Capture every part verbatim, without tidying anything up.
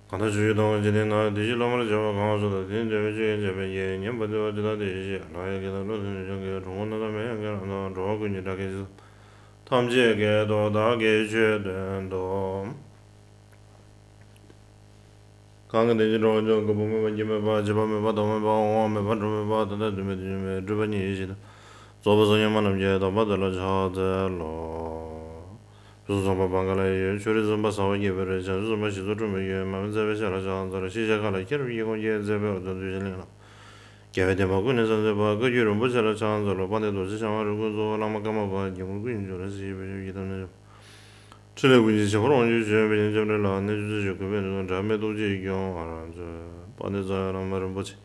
གང་ལྟར་ཆོས་ཀྱི་སྟོང་པ་འཇིག་རྟེན་ན་དེ་བཞིན་བླ་མར་བྱེད་པ་གང་སུ་དག་དེ་ནི་འདོད་པའི་ཆོས་ཀྱི་རྗེ་དཔལ་གྱིས་ཉན་པ་འདི་ལ་ཇི་ལྟར་དེ་བཞིན་གཤེགས་ལྷ་ཡི་སྐད་དང་ཀླུ་དང་གྲུབ་ཆེན་གྱི་གྲུབ་པ་རྣམ་དག་མེད་ཡང་མཁས་རབ་དང་། འགྲོ་བ་ཀུན་གྱི་བདག་གིས་གཟིགས་ཐམས་ཅད་སྐད་དུ་བདག་གིས་ཆོས་བསྟན་ཏོ། གང་གིས་དེ་བཞིན་འགྲོ་བ་ཀུན་ཀུན་པོ་མེད་པ་སྐྱེ་མེད་པ་འཆི་བ་མེད་པ་རྟོག་མེད་པ་འོང་བ་མེད་པ་འགྲོ་མེད་པ་ད་ལྟ་འདུན་མེད་དུ་འབྱུང་བའི་སྤྲུལ་པ་ཉིད་ཡེ་ཤེས་དང་། རྫོགས་པའི་སངས་རྒྱས་སྨྲ་རྣམས་ཀྱི་གདམས་པ་འདི་ལ་ཕྱག་འཚལ་ལོ། ཕུན་སུམ་ཚོགས་པ་བང་ག་ལ་ཡི་ཡོད། ཕྱོགས་རིས་སུ་འབབ་ཟ་བ་སྐྱེད་པའི་རོལ་ཆ་བྱང་ཆུབ་སེམས་དཔའ་ཞི་འཚོ་སྒྲོལ་མའི་ཡུལ་མ་བུ་མཛད་པའི་ཞལ་ལ་ཕྱག་འཚལ་ལོ། ཤེས་བྱ་མཁའ་ལ་ཁྱེར་བའི་དཀྱིལ་འཁོར་རྒྱན་མཛད་པའི་འོད་སྟོང་བདུད་བཞི་གླིང་ལ། རྒྱལ་བའི་བསྟན་པ་ཀུན་ནས་གསལ་མཛད་པ། བཀའ་བརྒྱུད་རིན་པོ་ཆེ་ལ་ཕྱག་འཚལ་ལོ། དཔལ་ལྡན་རྡོ་རྗེ་འཆང་དབང་རིགས་ཀུན་གཙོ་བོ་བླ་མ་ཀརྨ་པ་དགེ་ལུགས་ཀུན་གྱི་རྗེས་སུ་ཡི་བོད་ཀྱི་དམ་ལྡན། ཕྲིན་ལས་ཀུན་གྱི་བྱེད་པོར་དབང་བསྒྱུར་བྱོན་པའི་ཞིང་སྐྱབས་འདྲེན་ལ་གནས་ཆུང་ཅན་ཞིག་གུས་པས་ནི་དང་འབྲལ་མེད་ཐུགས་རྗེས་སྐྱོང་བར་མཛོད། དཔལ་ལྡན་རྩ་བའི་བླ་མ་རིན་པོ་ཆེ་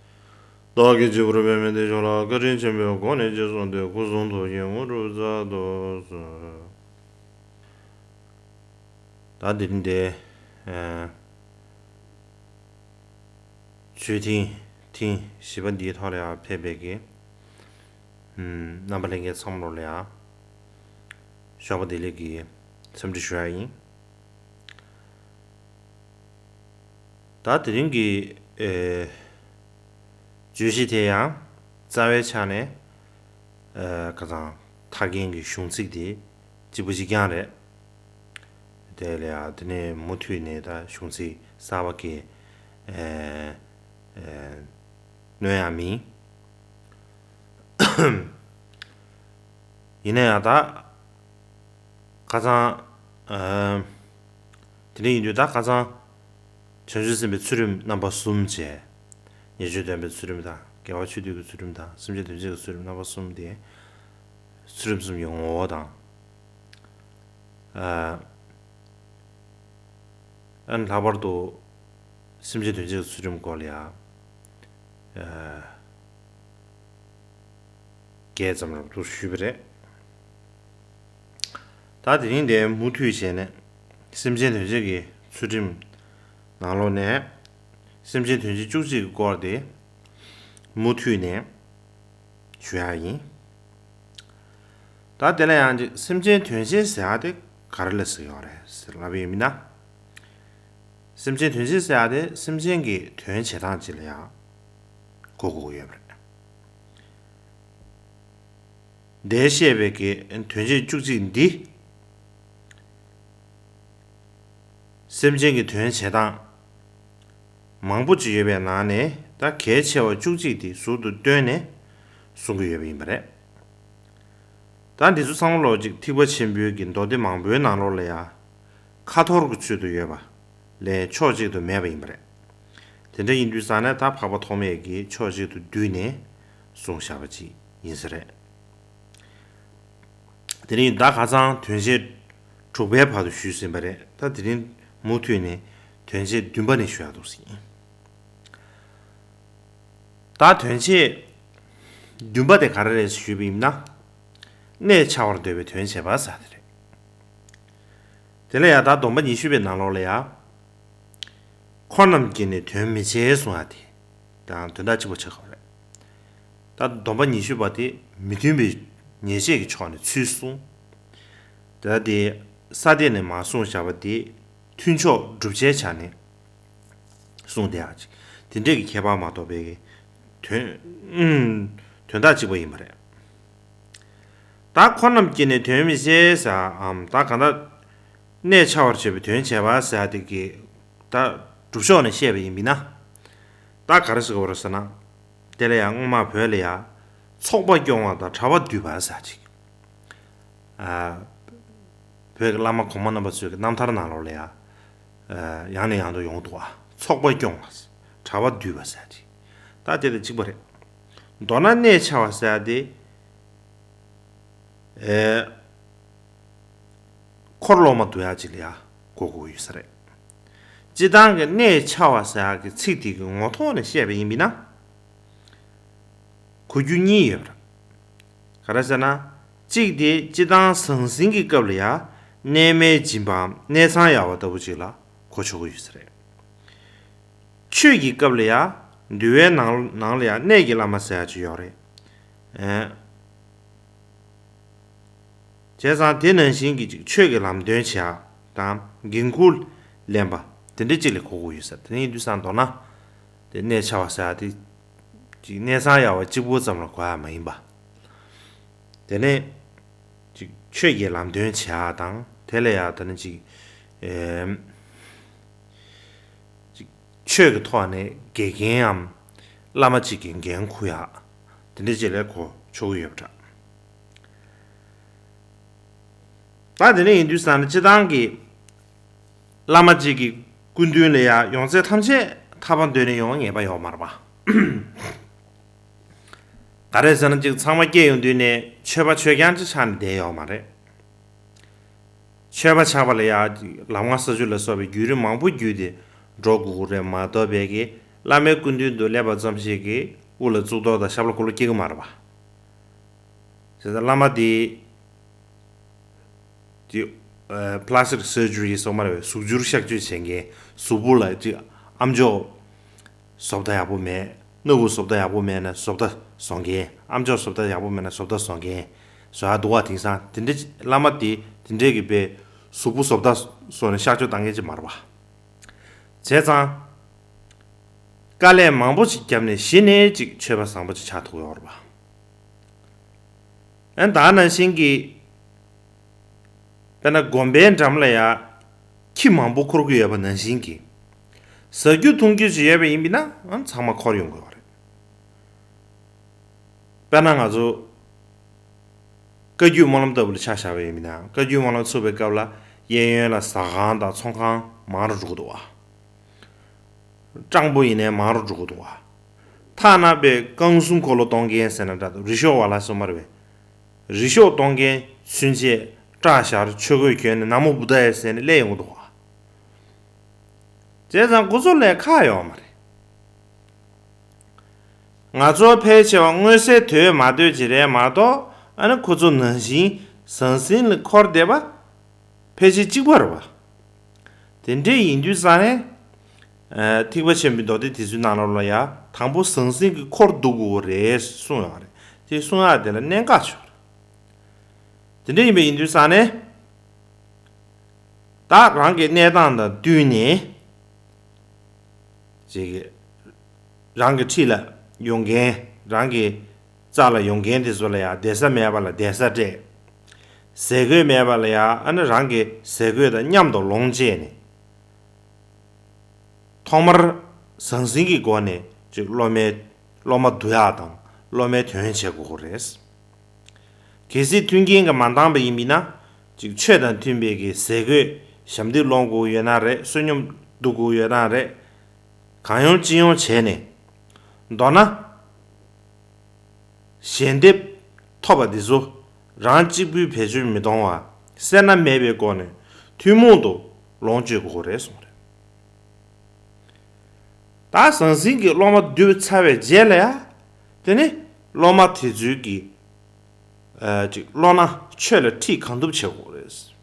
བདག་གིས་སྤྱི་བོར་པདྨའི་གདན་བཞུགས་ལ་བཀའ་དྲིན་ཆེན་པོའི་སྒོ་ནས་རྗེས་བཟུང་སྟེ་སྐུ་གསུང་ཐུགས་ཀྱི་དངོས་གྲུབ་སྩལ་དུ་གསོལ། ད་འདིར་འདི། ཆོས་ཐེངས་ཐེངས་བཞི་པ་འདིའི་ཐོག་ལ་ཡང་ཕེབས་པའི་གི་རྣམ་པ་ལྷན་རྒྱས་ཚང་མ་ལོ་ལ་ཡང་ཞོགས་པ་བདེ་ལེགས་ཀྱི་འཚམས་འདྲི་ཞུ་ཡ་ཡིན། ད་དེ་རིང་གི་ཨེ་བརྗོད་གཞི་དེ་ཡང་རྩ་བའི་ཆ་ནས་ཨེ་ཁ་སང་ཐར་མཁན་གྱི་གཞུང་ཚིག་དེ་གཅིག་པ་གཅིག་རྐྱང་རེད། དེ་ལ་ཡང་དེ་ནས་མུ་མཐུད་ནས་ད་གཞུང་ཚིག་གསར་པ་གི་ཨེ་ཨེ་སྣོན་ཡ་མིན། ཡིན་ན་ཡང་ད་ཁ་སང་ཨེ་དེ་འདྲ་ཡིན་དུས་ད་ཁ་སང་བྱང་ཆུབ་སེམས་དཔའི་ཚུལ་ཁྲིམས་རྣམ་པ་གསུམ་བྱས། ཉེས་སྤྱོད་སྡོམ་པའི་ཚུལ་ཁྲིམས་དང་དགེ་བ་ཆོས་སྡུད་ཀྱི་ཚུལ་ཁྲིམས་དང་སེམས་ཅན་དོན་བྱེད་ཀྱི་ཚུལ་ཁྲིམས་རྣམ་པ་གསུམ་དེ་ཚུལ་ཁྲིམས་གསུམ་གྱི་ངོ་བོ་དང་། ཨ་ཨ་ནི་ལྷག་པར་དུ་སེམས་ཅན་དོན་བྱེད་ཀྱི་ཚུལ་ཁྲིམས་སྐོར་ལ་ཡང་ཨ་བརྒྱད་ཙམ་རབ་ཏུ་ཞུས་པ་རེད། ད་དེ་རིང་འདིར་མུ་མཐུད་བྱས་ནས་སེམས་ཅན་དོན་བྱེད་ཀྱི་ཚུལ་ཁྲིམས་ནང་ལོགས་ནས་སེམས་ཅན་དོན་བྱེད་བཅུ་གཅིག་གི་སྐོར་དེ་མུ་མཐུད་ནས་ཞུ་ཡ་ཡིན། ད་དེ་ལ་ཡང་ཅིག་སེམས་ཅན་དོན་བྱེད་ཟེར་ཡ་དེ་ག་རེ་ལ་ཟེར་ཡོད་རེད་ཟེར་ལབ་པ་ཡིན་ན། སེམས་ཅན་དོན་བྱེད་ཟེར་ཡ་དེ་སེམས་ཅན་གྱི་དོན་བྱེད་སྟངས་ཅིག་ལ་ཡང་གོ་དགོས་ཀྱི་ཡོད་པ་རེད། འདིར་བཤད་པའི་གི་དོན་བྱེད་བཅུ་གཅིག་འདི། སེམས་ཅན་གྱི་དོན་བྱེད་སྟངས་མང་པོ་ཅིག་ཡོད་པའི་ནང་ནས་ད་གལ་ཆེ་བ་བཅུ་གཅིག་འདི་ཟུར་དུ་བཏོན་ནས་གསུང་གི་ཡོད་པ་ཡིན་པ་རེད། ད་འདི་ཚོ་ཚང་མ་ལོག་ཅིག་ཐེག་པ་ཆེན་པོའི་གི་མདོ་སྡེ་མང་པོའི་ནང་ལོགས་ལ་ཡང་ཁ་ཐོར་གྱི་ཚུལ་དུ་ཡོད་པ་ལས་ཕྱོགས་གཅིག་ཏུ་མེད་པ་ཡིན་པ་རེད། དེ་འདྲ་ཡིན་དུས་ཙང་ནས་ད་འཕགས་པ་ཐོགས་མེད་ཀྱིས་ཕྱོགས་གཅིག་ཏུ་བསྡུས་ནས་གསུངས་བཞག་པ་ཅིག་ཡིན་ས་རེད། དེ་རིང་ད་ཁ་སང་དོན་བྱེད་དྲུག་པའི་བར་དུ་ཞུས་ཟིན་པ་རེད། ད་དེ་རིང་མུ་མཐུད་ནས་དོན་བྱེད་བདུན་པ་ནས་ཞུ་ཡག་འདུག་ཟིན། ད་དོན་བྱེད་བདུན་པ་དེ་ག་རེ་རེད་ཞུས་པ་ཡིན་ན། གནས་འཆའ་བར་འདོད་པའི་དོན་བྱེད་པ་ཟེར་དེ་རེད། དེ་ལ་ཡང་ད་སྡོམ་པ་ཉི་ཤུ་པའི་ནང་ལོགས་ལ་ཡང་། འཁོར་རྣམས་ཀྱིས་ནི་དོན་མི་བྱེད་གསུང་ཡ་དེ། དང་དོན་དག་གཅིག་པ་ཆགས་ཀྱི་རེད། ད་སྡོམ་པ་ཉི་ཤུ་པ་དེ་མི་མཐུན་པའི་ཉེས་བྱས་ཀྱི་ཕྱོགས་ནས་ཚུལ་གསུངས། ད་དེ་ས་སྡེ་ནས་མར་གསུངས་བཞག་པ་དེ་མཐུན་ཕྱོགས་བསྒྲུབ་བྱའི་ཆ་ནས་གསུངས་བསྡད་ཡ་ཅིག་དེ་འདྲས་ཀྱི་ཁྱད་པར་མ་གཏོགས་པའི་དོན་དོན་དག་གཅིག་པ་ཡིན་པ་རེད། ད་འཁོར་རྣམས་ཀྱིས་ནི་དོན་མི་བྱེད་ཟེར་བའམ་ད་གང་ལྟར་གནས་འཆའ་བར་བྱེད་པའི་དོན་བྱེད་པ་ཟེར་ཡ་དེ་གི་ད་སྒྲུབ་ཕྱོགས་ནས་བཤད་པ་ཡིན་མིན་ན། ད་ག་རེ་ཟེར་དགོས་རེད་ཟེར་ན། དེ་ལ་ཡང་སྔོན་མ་བོད་ལ་ཡང་ཚོགས་པ་སྐྱོང་བ་དང་གྲྭ་པ་འདུས་པ་ཟེར་ཅིག་ཨ། བོད་ཀྱི་བླ་མ་གོང་མ་རྣམ་པ་ཚོའི་གི་རྣམ་ཐར་ནང་ལོགས་ལ་ཡང་། ཨ། ཡང་ནས་ཡང་དུ་ཡོང་འདུག་ཨ། ཚོགས་པ་སྐྱོང་བ། གྲྭ་པ་འདུས་པ་ཟེར་ཅིག་ད་དེ་དང་གཅིག་པ་རེད། མདོར་ན་གནས་འཆའ་བ་ཟེར་ཡ་དེ། ཨེ། འཁོར་སློབ་མ་འདུ་ཡག་ཅིག་ལ་ཡ་གོ་དགོས་ཡོད་ས་རེད། སྤྱིར་བཏང་གི་གནས་འཆའ་བ་ཟེར་ཡག་གི་ཚིག་དེ་གི་ངོ་ཐོག་ནས་བཤད་པ་ཡིན་པས་ན། གོ་རྒྱུ་གཉིས་ཡོད་པ་རེད། ག་རེ་ཟེར་ན། གཅིག་དེ་སྤྱིར་བཏང་ཟང་ཟིང་གི་སྐབས་ལ་ཡ། གནས་མལ་སྦྱིན་པའམ་གནས་ཚང་གཡར་བ་ལྟ་བུ་ཅིག་ལ་གོ་ཆོག་གི་ཡོད་ས་རེད། ཆོས་ཀྱི་སྐབས་ལ་ཡང་འདུལ་བའི་ནང་ནང་ལ་ཡང་གནས་ཀྱི་བླ་མ་ཟེར་ཡག་ཅིག་ཡོད་རེད། ཨེ། བྱས་ཙང་དེ་ནང་བཞིན་གྱི་ཅིག་ཆོས་ཀྱི་ལམ་སྟོན་བྱེད་ཡག་དང་འགན་ཁུར་ལེན་པ་དེ་འདྲ་ཅིག་ལ་གོ་དགོས་ཡོད་ས། དེ་ནས་ཡིན་དུས་ཙང་མདོར་ན་དེ་གནས་འཆའ་བ་ཟེར་ཡག་དེ་ཅིག་གནས་ཚང་གཡར་བ་གཅིག་པུ་ཙམ་ལ་གོ་ཡག་མ་ཡིན་པ། དེ་ནས་ཅིག་ཆོས་ཀྱི་ལམ་སྟོན་བྱེད་ཡག་དང་དེ་ལ་ཡང་ད་ནི་ཅིག་ཨེམ། ཅིག་ཆོས་ཀྱི་ཐོག་ནས་དགེ་རྒན་ནམ་བླ་མ་ཅིག་གི་འགན་འཁུར་ཡག་དེ་འདྲ་ཅིག་ལ་གོ་ཆོག་གི་ཡོད་པ་འདྲ། ད་དེ་འདྲ་ཡིན་དུས་ཙང་ནི་སྤྱིར་བཏང་གི་བླ་མ་ཅིག་གི་སྐུ་མདུན་ལ་ཡང་ཡོངས་ཚད་ཐམས་ཅད་ཐར་པ་འདོད་ནས་ཡོང་བ་ངེས་པ་ཡོད་མ་རེད་པ། ག་རེ་ཟེར་ན་ཅིག་ཚང་མ་སྐྱེས་ཡོང་དུས་ནས་ཆོས་པ་ཆོས་རྐྱང་ཅིག་ཆགས་ནས་བསྡད་ཡོད་མ་རེད། ཆོས་པ་ཆགས་པ་ལ་ཡང་ལམ་ལྔ་ས་བཅུ་ལ་སོགས་པའི་བརྒྱུད་རིམ་མང་པོ་བརྒྱུད་དེ་འགྲོ་དགོས་ཀྱི་རེད་མ་གཏོགས་པའི་གི་བླ་མའི་སྐུ་མདུན་དུ་སླེབས་པ་ཙམ་ཞིག་གིས་དབུ་ལ་གཙུག་ཏོར་དང་ཞབས་ལ་འཁོར་ལོ་སྐྱེ་གི་མ་རེད་པ། བྱས་ཙང་བླ་མ་དེ་དེ་ཨ་plastic surgery སོགས་མ་རེད་པས། གཟུགས་བསྒྱུར་གཤག་བཅོས་བྱེད་མཁན། གཟུགས་པོ་ལ་ཅིག་ཨམ་ཅོག་བཟོ་ལྟ་ཡག་པོ་མེད། སྣ་ཁུག་བཟོ་ལྟ་ཡག་པོ་མེད་ན་བཟོ་ལྟ་བཟོ་མཁན། ཨམ་ཅོག་བཟོ་ལྟ་ཡག་པོ་མེད་ན་བཟོ་ལྟ་བཟོ་མཁན་བཟོ་ཡག་འདུག་པ། དེང་སང་དེ་འདྲ་བླ་མ་དེ་དེ་འདྲའི་གི་དཔེ་གཟུགས་པོ་བཟོ་ལྟ་བཟོ་ནས་གཤག་བཅོས་བཏང་མཁན་ཅིག་མ་རེད་པ། བྱས་ཙང་དཀའ་ལས་མང་པོ་ཞིག་བརྒྱབ་ནས་གཞི་ནས་ཅིག་ཆོས་པ་བཟང་པོ་ཅིག་ཆགས་ཐུབ་ཡོད་རེད་པ། ཨན་ད་ནང་བཞིན་གྱི་དཔེར་ན་དགོན་པའི་འགྲམ་ལ་ཡ་ཁྱི་མང་པོ་འཁོར་གྱི་ཡོད་པ་ནང་བཞིན་གྱི་ཟ་རྒྱུ་འཐུང་རྒྱུ་ཅིག་ཡོད་པ་ཡིན་པ་ན་ཨ་ཚང་མ་འཁོར་ཡོང་གི་ཡོད་རེད། དཔེར་ན་ང་ཚོ་བཀའ་བརྒྱུད་སྨོན་ལམ་ལྟ་བུ་ལ་ཆ་བཞག་པ་ཡིན་པ་ན་བཀའ་བརྒྱུད་སྨོན་ལམ་ཚུགས་པའི་སྐབས་ལ་གཡས་གཡོན་ལ་ཟ་ཁང་དང་ཚོང་ཁང་མང་རུ་འགྲོ་གི་འདུག་བ། སྤྲང་པོ་ཡིན་ནའི་མང་རུ་འགྲོ་གི་འདུག་བ། ཐ་ན་པའི་རྐང་གསུམ་འཁོར་ལོ་གཏོང་མཁན་ཟེར་ན་འདྲ་འདུག་རི་ཤོག་བ་ལ་སོགས་མ་རེད་པས། རི་ཤོག་གཏོང་མཁན་ཚུན་ཆད་སྐྲ་བཞར་ཆོས་གོས་གྱོན་ནས་ན་མོ་བུདྡྷ་ཡེ་ཟེར་ནས་སླེབས་ཡོང་གི་འདུག་བ། བྱས་ཙང་ཁོ་ཚོ་ལས་ཁག་ཡོད་མ་རེད། ང་ཚོ་ཕལ་ཆེ་བ་མངོན་གསལ་དོད་མ་དོད་ཅིག་རེད་མ་གཏོགས་ཨ་ནི་ཁོ་ཚོ་ནང་བཞིན་ཟང་ཟིང་ལ་འཁོར་བསྡད་པ་ཕལ་ཆེར་གཅིག་པ་རེད་པ། དེ་འདྲ་ཡིན་དུས་ཙང་ནས་ཨ་ཐེག་པ་ཆེན་པོའི་མདོ་སྡེ་དེ་ཚོའི་ནང་ལོགས་ལ་ཡ་དང་པོ་ཟང་ཟིང་གི་འཁོར་འདུག་དགོས་རེད་གསུངས་ཡོད་རེད། དེ་གསུང་ཡག་དེ་ལ་གནད་འགག་ཆེ་བ་རེད། དེ་འདྲ་ཡིན་པ་ཡིན་དུས་ཙང་ནས་ད་རང་གི་གནས་སྟངས་དང་བསྟུན་ནས་ཅིག་རང་གི་འཁྲིས་ལ་ཡོང་མཁན། རང་གི་རྩ་ལ་ཡོང་མཁན་དེ་ཚོ་ལ་ཡང་བསྡད་ས་མེད་པ་ལ་བསྡད་ས་སྤྲད། ཟས་གོས་མེད་པ་ལ་ཡང་ཨ་ནི་རང་གི་ཟས་གོས་དང་མཉམ་དུ་ལོངས་སྤྱད་ནས། ཐོག་མར་ཟང་ཟིང་གི་སྒོ་ནས་ཅིག་སློབ་མའི་སློབ་མ་བསྡུ་ཡག་དང་སློབ་མའི་དོན་བྱེད་དགོས་ཀྱི་རེད། གལ་སྲིད་མཐུན་རྐྱེན་གྱིས་མ་འདང་པ་ཡིན་པ་ཡིན་ན་ཅིག་ཆོས་དང་མཐུན་པའི་གི་ཟས་གོས་ཞབས་འདེགས་སློང་དགོས་ཡོད་ན་རེད། བསོད་སྙོམས་བསྡུ་དགོས་ཡོད་ན་རེད། གང་ཡོང་ཅི་ཡོང་བྱས་ནས། མདོར་ན། ཞལ་འདེབས་ཐོབ་པ་འདི་ཚོ་རང་གཅིག་པུས་བེད་སྤྱོད་མི་གཏོང་བར་སེར་སྣ་མེད་པའི་སྒོ་ནས་ཐུན་མོང་དུ་ལོངས་སྤྱོད་དགོས་རེད་གསུངས་རེད། ད་ཟང་ཟིང་གི་སློབ་མ་བསྡུས་ཚར་བའི་རྗེས་ལ་ཡ། དེ་ནི་སློབ་མ་དེ་ཚོའི་གི་ཨ་ཅིག་བློ་སྣ་ཆོས་ལ་ཁྲིད་གང་ཐུབ་བྱེད་དགོས་རེད།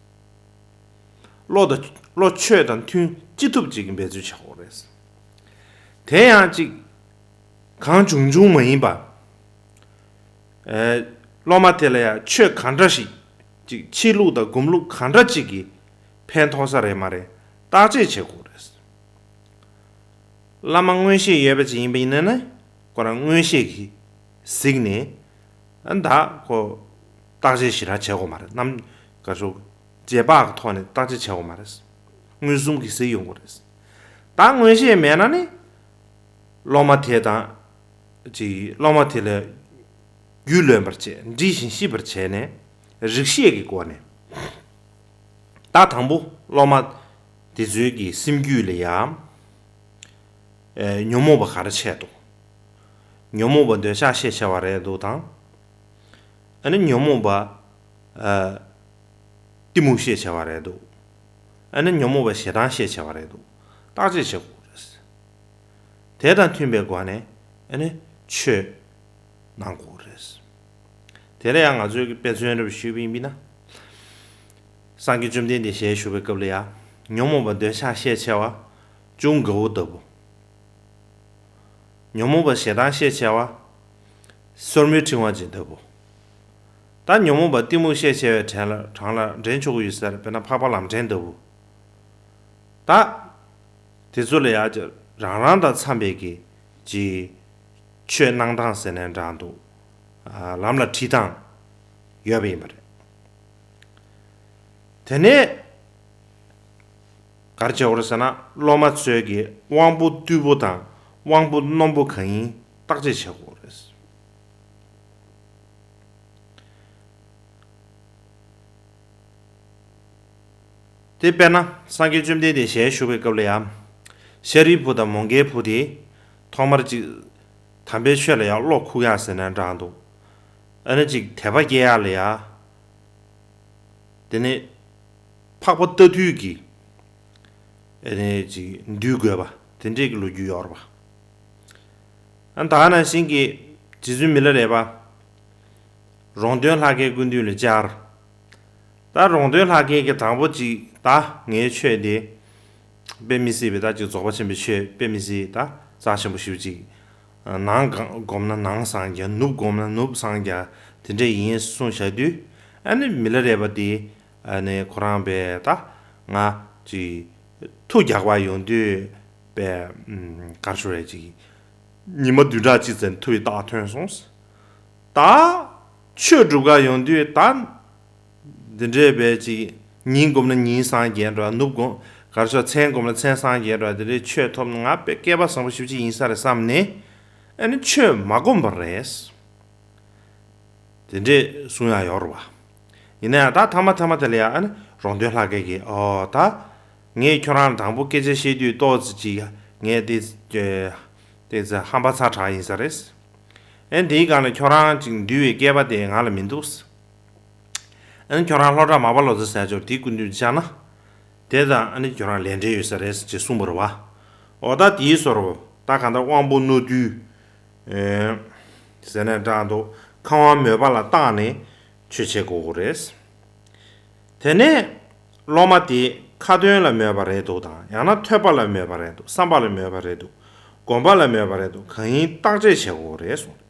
བློ་དང་བློ་ཆོས་དང་མཐུན་ཅི་ཐུབ་ཅིག་གི་འབད་རྩོལ་བྱེད་དགོས་རེད། དེ་ཡང་ཅིག་གང་བྱུང་བྱུང་མ་ཡིན་པ། ཨེ། སློབ་མ་དེ་ལ་ཡང་ཆོས་གང་འདྲ་ཞིག་ཅིག་ཆོས་ལུགས་དང་སྒོམ་ལུགས་གང་འདྲ་ཅིག་གིས་ཕན་ཐོགས་ས་རེད་མ་རེད་བརྟག་དཔྱད་བྱེད་དགོས་རེད། བླ་མ་མངོན་ཤེས་ཡོད་པ་ཅིག་ཡིན་པ་ཡིན་ན་ནི་ཁོ་རང་མངོན་ཤེས་ཀྱིས་གཟིགས་ནས་ཨ་ད་ཁོ་བརྟག་དཔྱད་ཞེ་དྲག་བྱེད་དགོས་མ་རེད། ནམ་ག་ཚོད་རྗེས་དཔག་གི་ཐོག་ནས་བརྟག་དཔྱད་བྱེད་དགོས་མ་རེད། མངོན་སུམ་གྱིས་གཟིགས་ཡོང་དགོས་རེད། ད་མངོན་ཤེས་མེད་ན་ནི་སློབ་མ་དེ་དང་ཅིག་སློབ་མ་དེ་ལ་རྒྱུས་ལོན་པར་བྱས། འདྲིས་ཤིང་ཤེས་པར་བྱས་ནས་རིགས་ཤེས་ཀྱི་སྒོ་ནས་ད་དང་པོ་སློབ་མ་དེ་ཚོའི་གི་སེམས་རྒྱུད་ལ་ཡང་ཨེ་ཉོན་མོངས་པ་ག་རེ་བྱས་འདུག་ཉོན་མོངས་པ་འདོད་ཆགས་ཤས་ཆེ་བ་རེད་འདུག་དང་། ཨ་ནི་ཉོན་མོངས་པ་ཨ་གཏི་མུག་ཤས་ཆེ་བ་རེད་འདུག་ཨ་ནི་ཉོན་མོངས་པ་ཞེ་སྡང་ཤས་ཆེ་བ་རེད་འདུག་བརྟག་དཔྱད་བྱེད་དགོས་རེད། དེ་དང་མཐུན་པའི་སྒོ་ནས་ཨ་ནི་ཆོས་གནང་དགོས་རེད། དེ་ལ་ཡང་ང་ཚོའི་གི་དཔེ་མཚོན་རེ་ཞུས་པ་ཡིན་པ་ན། སངས་རྒྱས་བཅོམ་ལྡན་འདས་ཞལ་བཞུགས་པའི་སྐབས་ལ་ཡང་། ཉོན་མོངས་པ་འདོད་ཆགས་ཤས་ཆེ་བ། ཅུང་དགའ་བོ་ལྟ་བུ། ཉོན་མོངས་པ་ཞེ་སྡང་ཤས་ཆེ་བ། སོར་མོའི་ཕྲེང་བ་ཅན་ལྟ་བུ། ད་ཉོན་མོངས་པ་གཏི་མུག་ཤས་ཆེ་བའི་གྲས་ལ་གྲངས་ལ་འདྲེན་ཆོག་གི་ཡོད་ས་རེད། དཔེར་ན་འཕགས་པ་ལམ་འདྲེན་ལྟ་བུ། ད་དེ་ཚོ་ལ་ཡང་རང་རང་དང་འཚམ་པའི་གི་ཅིག་ཆོས་གནང་སྟངས་ཟེར་ནའང་འདྲ་འདུག་ཨ། ལམ་ལ་ཁྲིད་སྟངས་ཡོད་པ་ཡིན་པ་རེད། དེ་ནས་ག་རེ་བྱེད་དགོས་རེད་ཟེར་ན། སློབ་མ་ཚོས་ཀྱི་དབང་པོ་རྟུལ་པོ་དང་དབང་པོ་རྣོན་པོ་གང་ཡིན་བརྟག་དཔྱད་བྱེད་དགོས་རེད། དེ་དཔེར་ན་སངས་རྒྱས་བཅོམ་ལྡན་འདས་ཞལ་བཞུགས་པའི་སྐབས་ལ་ཡང་། ཤཱ་རིའི་བུ་དང་མོའུ་འགལ་བུ་དེ་ཐོག་མར་ཅིག་དམ་པའི་ཆོས་ལ་ཡང་བློ་ཁུག་ཡག་ཟེར་ནའང་འདྲ་འདུག་ཨ་ནི་ཅིག་དད་པ་སྐྱེ་ཡག་ལ་ཡང་། དེ་ནས་འཕགས་པ་རྟ་ཐུལ་གྱིས་ཨ་ནི་ཅིག་འདུལ་དགོས་པ་དེ་འདྲའི་གི་ལོ་རྒྱུས་ཡོད་རེད་པ། ཨ། ད་ག་ནང་བཞིན་གྱི་རྗེ་བཙུན་མི་ལ་རས་པ་རོང་སྟོན་ལྷ་སྐལ་སྐུ་མདུན་ལ་བཅར། ད་རོང་སྟོན་ལྷ་སྐལ་གྱིས་དང་པོ་ཅིག་ད་ངའི་ཆོས་དེ་དཔེ་མི་སྲིད་པའི་ད་ཅིག་རྫོགས་པ་ཆེན་པོའི་ཆོས་དཔེ་མི་སྲིད་ད་རྩ་ཆེན་པོ་ཞེ་པོ་ཅིག་ནང་སྒོམ་ན་ནང་སངས་རྒྱས། ནུབ་སྒོམ་ན་ནུབ་སངས་རྒྱས། དེ་འདྲ་ཡིན་གསུངས་བཞག་དུས། ཨ་ནི་མི་ལ་རས་པ་དེ་ཨ་ནི་ཁོ་རང་པས་ད་ང་ཅིག་ཐུགས་རྒྱག་པ་ཡོང་དུས་པས། ཨམ། ག་རེ་ཞུ་རེད། ཅིག་ཉི་མ་བདུན་ཕྲག་གཅིག་ཙམ་ཐུབ་པའི་རྟགས་ཐོན་སོང་། ད་ཆོས་སྒྲུབ་ག་ཡོང་དུས་ད་འདི་འདྲའི་པས་ཅིག་ཉིན་སྒོམ་ན་ཉིན་སངས་རྒྱས་འགྲོ། ནུབ་སྒོམ་ག་རེ་ཞུ། མཚན་སྒོམ་ན་མཚན་སངས་རྒྱས་འགྲོ། དེ་འདྲའི་ཆོས་ཐོབ་ན་ང་དཔེ་སྐལ་པ་བཟང་པོ་ཞེ་པོ་ཅིག་ཡིན་ས་རེད་བསམ་ནས། ཨ་ནི་ཆོས་མ་སྒོམ་པ་རེད། དེ་འདྲས་གསུང་ཡག་ཡོད་རེད་པ། ཡིན་ན་ཡང་ད་ཐ་མ་ཐ་མ་དེ་ལ་ཡང་ཨ་ནི་རོང་སྟོན་ལྷ་སྐལ་གྱིས། ཨོ་ད་ངས་ཁྱོད་རང་ལ་དང་པོ་སྐད་ཆ་བཤད་དུས་ཏོག་ཙམ་ཅིག་ངས་དེ་དེ་ཚོ་ཧམ་པ་ཚ་དྲགས་ཡིན་ས་རེད། ཨ་ནི་དེའི་སྒང་ལ་ཁྱོད་རང་ཅིག་འདུལ་བའི་སྐལ་པ་དེ་ང་ལ་མི་འདུག་ཨ་ནི་ཁྱོད་རང་ལྷོ་བྲག་མར་པ་ལོ་ཙཱ་ཟེར་ཅོག་དེའི་སྐུ་མདུན་བཅར་ན། དེ་དང་ཨ་ནི་ཁྱོད་རང་ལས་འབྲེལ་ཡོད་ས་རེད་ཅེས་གསུངས་པ་རེད་པ། ཨོ་ད་དེའི་བཟོ་འདྲ་པོ་ད་གང་ལྟར་དབང་པོ་རྣོ་རྟུལ། ཨེ། ཟེར་ནའང་འདྲ་འདུག་ཁམས་དབང་མོས་པ་ལ་བརྟགས་ནས་ཆོས་བྱེད་དགོས་རེད། དེ་ནས་སློབ་མ་དེ་ཁ་ཏོན་ལ་མོས་པ་རེད་འདུག་དང་ཡང་ན་ཐོས་པ་ལ་མོས་པ་རེད་འདུག་བསམ་པ་ལ་མོས་པ་རེད་འདུག་སྒོམ་པ་ལ་མོས་པ་རེད་འདུག་གང་ཡིན་བརྟག་དཔྱད་བྱེད་དགོས་རེད་གསུངས།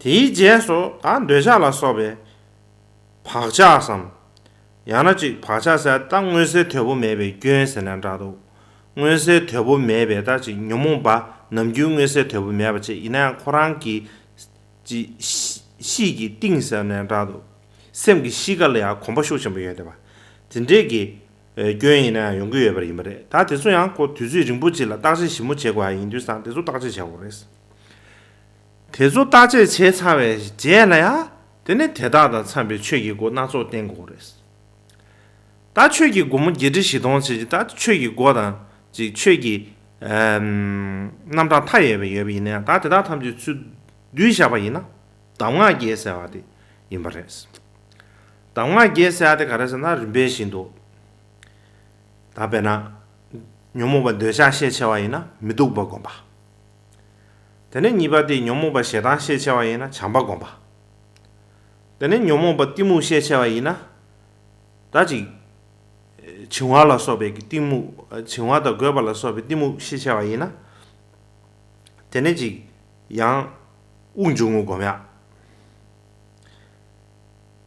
དེའི་རྗེས་སུ་ད་འདོད་ཆགས་ལ་སོགས་པའི་བག་ཆགས་སམ། ཡང་ན་ཅིག་བག་ཆགས་ཟེར་ད་མངོན་གསལ་དོད་པོ་མེད་པའི་སྐྱོན་ཟེར་ནའང་འདྲ་འདུག་མངོན་གསལ་དོད་པོ་མེད་པའི་ད་ཅིག་ཉོན་མོངས་པ་ནམ་རྒྱུན་མངོན་གསལ་དོད་པོ་མེད་པ་ཅིག་ཡིན་ན་ཡང་ཁོ་རང་གི་ཅིག་གཤིས་ཀྱི་གཏིང་ཟེར་ནའང་འདྲ་འདུག་སེམས་ཀྱི་གཤིས་ཀ་ལ་ཡང་གོམས་པ་ཤུགས་ཆེན་པོ་ཡོད་བསྡད་པ། དེ་འདྲས་ཀྱི་སྐྱོན་ཡིན་ན་ཡང་ཡོང་གི་ཡོད་པ་ཡིན་པ་རེད། ད་དེ་ཚོ་ཡང་ཁོ་དུས་ཚོད་རིང་པོ་ཅིག་ལ་བརྟག་དཔྱད་ཞིབ་མོ་བྱེད་དགོས་ཡ་ཡིན་དུས་ཙང་དེ་ཚོ་བརྟག་དཔྱད་བྱེད་དགོས་རེད། དེ་ཚོ་བརྟག་དཔྱད་བྱས་ཚར་བའི་རྗེས་ལ་ཡང་དེ་ནས་དེ་དག་དང་འཚམས་པའི་ཆོས་ཀྱི་སྒོ་སྣ་ཚོགས་བསྟེན་དགོས་རེད། ད་ཆོས་ཀྱི་སྒོ་མོ་བརྒྱད་ཁྲི་བཞི་སྟོང་བྱས་ཀྱི་ད་ཆོས་ཀྱི་སྒོ་དང་ཅིག་ཆོས་ཀྱི་ཨམ་རྣམ་གྲངས་མཐའ་ཡས་པ་ཡོད་པ་ཡིན་ན་ཡང་ད་དེ་དག་ཐམས་ཅད་ཚུར་བསྡུས་བཞག་པ་ཡིན་ན་གདམས་ངག་བརྒྱད་ཟེར་བ་དེ་ཡིན་པ་རེད། གདམས་ངག་བརྒྱད་ཟེར་བ་དེ་ག་རེ་ཟེར་ན་རིམ་པས་བཞིན་དུ། ད་དཔེར་ན། ཉོན་མོངས་པ་འདོད་ཆགས་ཤས་ཆེ་བ་ཡིན་ན་མི་སྡུག་པ་སྒོམ་པ། དེ་ནས་གཉིས་པ་དེ་ཉོན་མོངས་པ་ཞེ་སྡང་ཤས་ཆེ་བ་ཡིན་ན་བྱམས་པ་སྒོམ་པ། དེ་ནས་ཉོན་མོངས་པ་གཏི་མུག་ཤས་ཆེ་བ་ཡིན་ན། ད་ཅིག་བྱིང་བ་ལ་སོགས་པའི་གཏི་མུག་བྱིང་བ་དང་རྒོད་པ་ལ་སོགས་པའི་གཏི་མུག་ཤས་ཆེ་བ་ཡིན་ན། དེ་ནས་ཅིག་ཡང་དབུགས་འབྱུང་རྔུབ་སྒོམ་ཡག་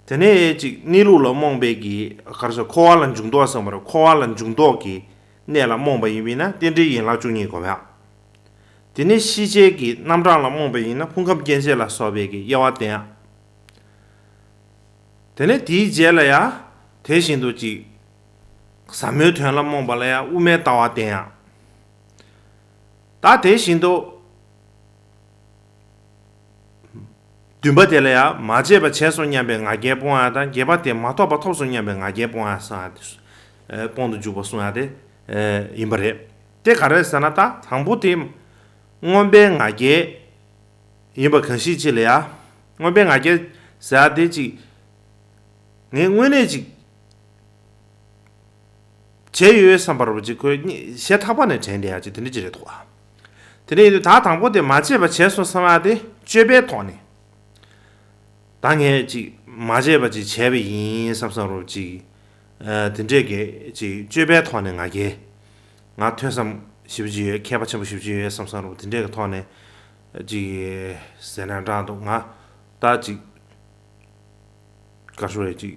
དེ་ནས་ཅིག་གནས་ལུགས་ལ་རྨོངས་པའི་གི་ག་རེ་ཟེར་འཁོར་བ་ལ་འཇུག་ལྡོག་ཟེར་བ་རེད། འཁོར་བ་ལ་འཇུག་ལྡོག་གི་གནས་ལ་རྨོངས་པ་ཡིན་པས་ན་རྟེན་འབྲེལ་ཡན་ལག་བཅུ་གཉིས་སྒོམ་ཡག་དེ་ནས་ཤེས་བྱའི་གི་རྣམ་གྲངས་ལ་རྨོངས་པ་ཡིན་ན་ཕུང་ཁམས་སྐྱེ་མཆེད་ལ་སོགས་པའི་གི་དབྱེ་བ་བསྟན་ཡག་དེ་ནས་དེའི་རྗེས་ལ་ཡང་དེ་བཞིན་དུ་ཅིག་ཟབ་མོའི་དོན་ལ་རྨོངས་པ་ལ་ཡང་དབུ་མའི་ལྟ་བ་བསྟན་ཡག་ད་དེ་བཞིན་དུ། བདུན་པ་དེ་ལ་ཡང་མ་བྱས་པ་བྱས་སོང་སྙམ་པའི་ང་རྒྱལ་སྤོང་ཡག་དང་བརྒྱད་པ་དེ་མ་ཐོབ་པ་ཐོབ་སོང་སྙམ་པའི་ང་རྒྱལ་སྤོང་ཡག་གསུང་ཡག་དེ། སྤོང་དུ་འཇུག་པ་གསུང་ཡག་དེ་ཡིན་པ་རེད། དེ་ག་རེ་ཟེར་ན་ད་དང་པོ་དེ་མངོན་པའི་ང་རྒྱལ་ཡིན་པ་གང་ཞིག་ཅིག་ལ་ཡང་མངོན་པའི་ང་རྒྱལ་ཟེར་ཡག་དེ་ཅིག་ངས་དངོས་གནས་ཅིག་བྱས་ཡོད་བསམ་པ་རུ་ཅིག་ཁོས་གཞན་ཐག་པ་ནས་དྲན་བསྡད་ཡག་ཅིག་དེ་འདྲ་ཅིག་རེད་འདུག་ཨ། དེ་འདྲ་ཡིན་དུས་ད་དང་པོ་དེ་མ་བྱས་པ་བྱས་སོང་བསམ་ཡག་དེ་སྤྱོད་པའི་ཐོག་ནས། ད་ངས་ཅིག་མ་བྱས་པ་ཅིག་བྱས་པ་ཡིན་བསམ་བསམ་རུ་ཅིག་ ཨ། དེ་འདྲས་ཀྱི་ཅིག་སྤྱོད་པའི་ཐོག་ནས་ང་རྒྱལ། ང་ཐོས་བསམ་ཞེ་པོ་ཅིག་ཡོད། མཁས་པ་ཆེན་པོ་ཞེ་པོ་ཅིག་ཡོད་བསམ་བསམ་རུང་དེ་འདྲས་ཀྱི་ཐོག་ནས་ཅིག་ཟེར་ན་འདྲ་འདུག་ང་ད་ཅིག་ག་རེ་ཞུ་རེད། ཅིག་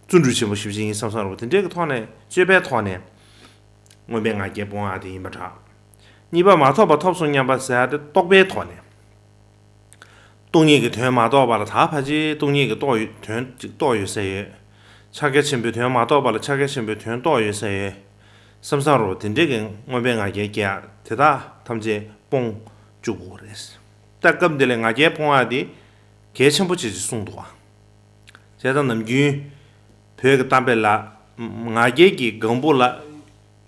བརྩོན་འགྲུས་ཆེན་པོ་ཞེ་པོ་ཅིག་ཡིན་བསམ་བསམ་རུང་དེ་འདྲས་ཀྱི་ཐོག་ནས་སྤྱོད་པའི་ཐོག་ནས་མངོན་པའི་ང་རྒྱལ་སྤོང་ཡག་དེ་ཡིན་པ་འདྲ། གཉིས་པ་མ་ཐོབ་པ་ཐོབ་སོང་སྙམ་པ་ཟེར་ཡག་དེ་རྟོག་པའི་ཐོག་ནས། སྟོང་ཉིད་ཀྱི་དོན་མ་རྟོགས་པ་ལ་ད་ཕལ་ཆེར་སྟོང་ཉིད་ཀྱི་རྟོགས་ཡོད། དོན་ཅིག་རྟོགས་ཡོད་ཟེར་ཡོད། ཕྱག་རྒྱ་ཆེན་པོའི་དོན་མ་རྟོགས་པ་ལ་ཕྱག་རྒྱ་ཆེན་པོའི་དོན་རྟོགས་ཡོད་ཟེར་ཡོད། བསམ་བསམ་རུང་དེ་འདྲས་ཀྱི་མངོན་པའི་ང་རྒྱལ་སྐྱེ་ཡག་དེ་དག་ཐམས་ཅད་སྤོང་བཅུག་དགོས་རེད། ད་སྐབས་འདི་ལ་ང་རྒྱལ་སྤོང་ཡག་དེ་གལ་ཆེན་པོ་ཆེ་ཅིག་གསུངས་འདུག་བ། བྱས་ཙང་ནམ་རྒྱུན་བོད་ཀྱི་གཏམ་དཔེ་ལ། ང་རྒྱལ་གྱི་སྒང་བུ་ལ་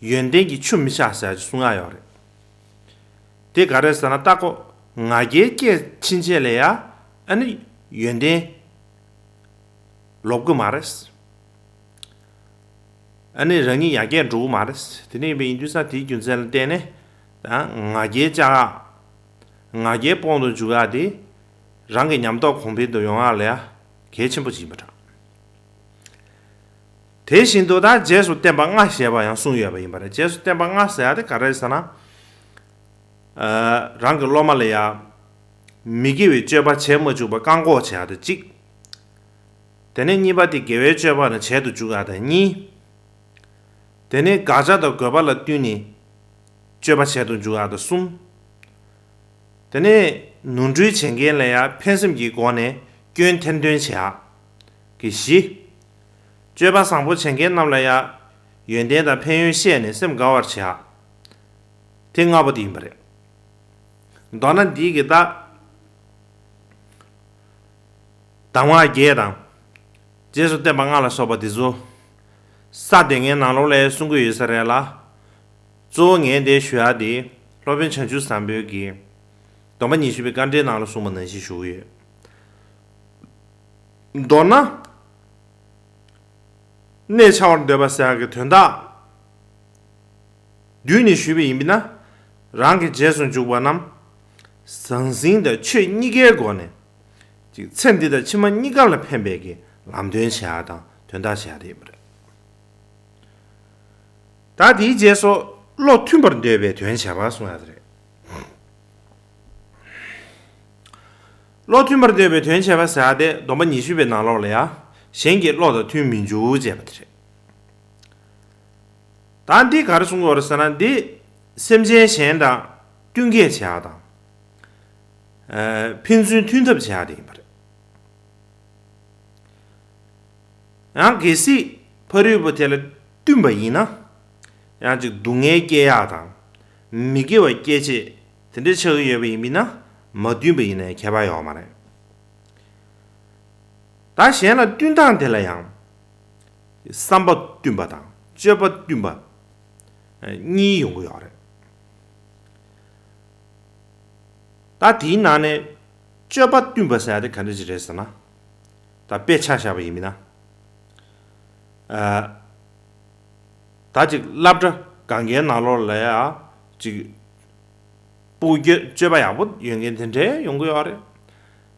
ཡོན་ཏན་གྱི་ཆུ་མི་ཆགས་ཟེར་ཡག་ཅིག་གསུང་ཡག་ཡོད་རེད། དེ་ག་རེ་ཟེར་ན། ལྟ་སྒོ་ང་རྒྱལ་སྐྱེས་ཕྱིན་ཆད་ལ་ཡ་ཨ་ནི་ཡོན་ཏན་ལོབས་ཀྱི་མ་རེད། ཨ་ནི་རང་ཉིད་ཡར་རྒྱས་འགྲོ་གི་མ་རེད། དེ་འདྲ་ཡིན་པ་ཡིན་དུས་ཙང་དེའི་རྒྱུ་མཚན་ལ་བརྟེན་ནས་ད་ང་རྒྱལ་བཅག་ཡག་ང་རྒྱལ་སྤོང་དུ་འཇུག་ཡག་དེ་རང་གི་ཉམས་རྟོགས་གོང་འཕེལ་དུ་ཡོང་ཡག་ལ་ཡ་གལ་ཆེན་པོ་ཅིག་ཡིན་པ་འདྲ། དེ་བཞིན་དུ་ད་རྗེས་སུ་བསྟན་པ་ལྔ་ཞེས་པ་ཡང་གསུངས་ཡོད་པ་ཡིན་པ་རེད། རྗེས་སུ་བསྟན་པ་ལྔ་ཟེར་ཡག་དེ་ག་རེ་རེད་ཟེར་ན། ཨ། རང་གི་སློབ་མ་ལ་ཡ་མི་དགེ་བའི་སྤྱོད་པ་བྱེད་མ་བཅུག་པ་བཀག་འགོག་བྱེད་ཡག་དེ་གཅིག་དེ་ནས་གཉིས་པ་དེ་དགེ་བའི་སྤྱོད་པ་ནི་བྱེད་དུ་འཇུག་ཡག་དེ་གཉིས། དེ་ནས་དགག་བྱ་དང་དགོས་པ་ལ་བསྟུན་ནས་སྤྱོད་པ་བྱེད་དུ་འཇུག་ཡག་དེ་གསུམ། དེ་ནས་ནོར་འཁྲུལ་བྱེད་མཁན་ལ་ཡང་ཕན་སེམས་ཀྱི་སྒོ་ནས་སྐྱོན་ཐེར་འདོན་བྱེད་ཡག་གི་བཞི། སྤྱོད་པ་བཟང་པོ་བྱེད་མཁན་རྣམས་ལ་ཡང་ཡོན་ཏན་དང་ཕན་ཡོན་བཤད་ནས་སེམས་དགའ་བར་བྱེད་ཡག་དེ་ལྔ་པོ་དེ་ཡིན་པ་རེད། མདོར་ན་འདི་གི་ད། གདམས་ངག་བརྒྱད་དང་། རྗེས་སུ་བསྟན་པ་ལྔ་ལ་སོགས་པ་འདི་ཚོ། ས་དེ་ངའི་ནང་ལོགས་ལ་གསུང་གི་ཡོད་ས་རེད་ལ། གཙོ་བོ་ངས་འདིར་ཞུ་ཡག་དེ། སློབ་དཔོན་བྱང་ཆུབ་བཟང་པོའི་གི། སྡོམ་པ་ཉི་ཤུ་པའི་དཀའ་འགྲེལ་ནང་ལ་གསུངས་པ་ནང་བཞིན་ཞུ་གི་ཡོད། མདོར་ན། གནས་འཆའ་བར་འདོད་པ་ཟེར་ཡག་གི་དོན་དག་བསྡུས་ནས་ཞུས་པ་ཡིན་ན། རང་གི་རྗེས་སུ་འཇུག་པ་རྣམས་ཟང་ཟིང་དང་ཆོས་གཉིས་ཀའི་སྒོ་ནས་ཅིག་ཚེ་འདི་དང་ཕྱི་མ་གཉིས་ཀ་ལ་ཕན་པའི་གི་ལམ་སྟོན་བྱེད་ཡག་དང་དོན་དག་བྱེད་ཡག་དེ་ཡིན་པ་རེད། ད་དེའི་རྗེས་སུ་བློ་མཐུན་པར་འདོད་པའི་དོན་བྱེད་པ་གསུང་ཡག་དེ་རེད། བློ་མཐུན་པར་འདོད་པའི་དོན་བྱེད་པ་ཟེར་ཡག་དེ་སྡོམ་པ་ཉི་ཤུ་པའི་ནང་ལོགས་ལ་ཡང་གཞན་གྱི་བློ་དང་མཐུན་མི་འཇུག་ཅེས་པ་དེ་རེད། ད་འདི་ག་རེ་གསུང་གི་ཡོད་རེད་ཟེར་ན། འདི་སེམས་ཅན་གཞན་དང་བསྟུན་མཁས་བྱེད་ཡག་དང་། ཨ། ཕན་ཚུན་མཐུན་ཐབས་བྱེད་ཡག་དེ་ཡིན་པ་རེད། ཡང་གལ་སྲིད་ཕ་རོལ་པོ་དེ་ལ་བསྟུན་པ་ཡིན་ན། ཡང་ཅིག་སྡུག་བསྔལ་སྐྱེ་ཡག་དང་། མི་དགེ་བ་སྐྱེད་བྱེད་དེ་འདྲ་ཆགས་ཀྱི་ཡོད་པ་ཡིན་པས་ན། མ་བསྟུན་པ་ཡིན་ན་ཁྱད་པར་ཡོད་མ་རེད། ད་གཞན་ལ་བསྟུན་སྟངས་དེ་ལ་ཡང་། བསམ་པ་བསྟུན་པ་དང་སྤྱོད་པ་བསྟུན་པ། གཉིས་ཡོང་གི་ཡོད་རེད། ད་དེའི་ནང་ནས་སྤྱོད་པ་བསྟུན་པ་ཟེར་ཡག་དེ་ག་འདྲ་ཅིག་རེད་ཟེར་ན། ད་དཔེ་ཆ་བཞག་པ་ཡིན་ན། ཨ། ད་ཅིག་སློབ་གྲྭ་སྒང་གའི་ནང་ལོགས་ལ་ཡ་ཅིག་སྤུ་གུ་སྤྱོད་པ་ཡག་པོ་ཡོད་མཁན་དེ་འདྲས་ཡོང་གི་ཡོད་རེད།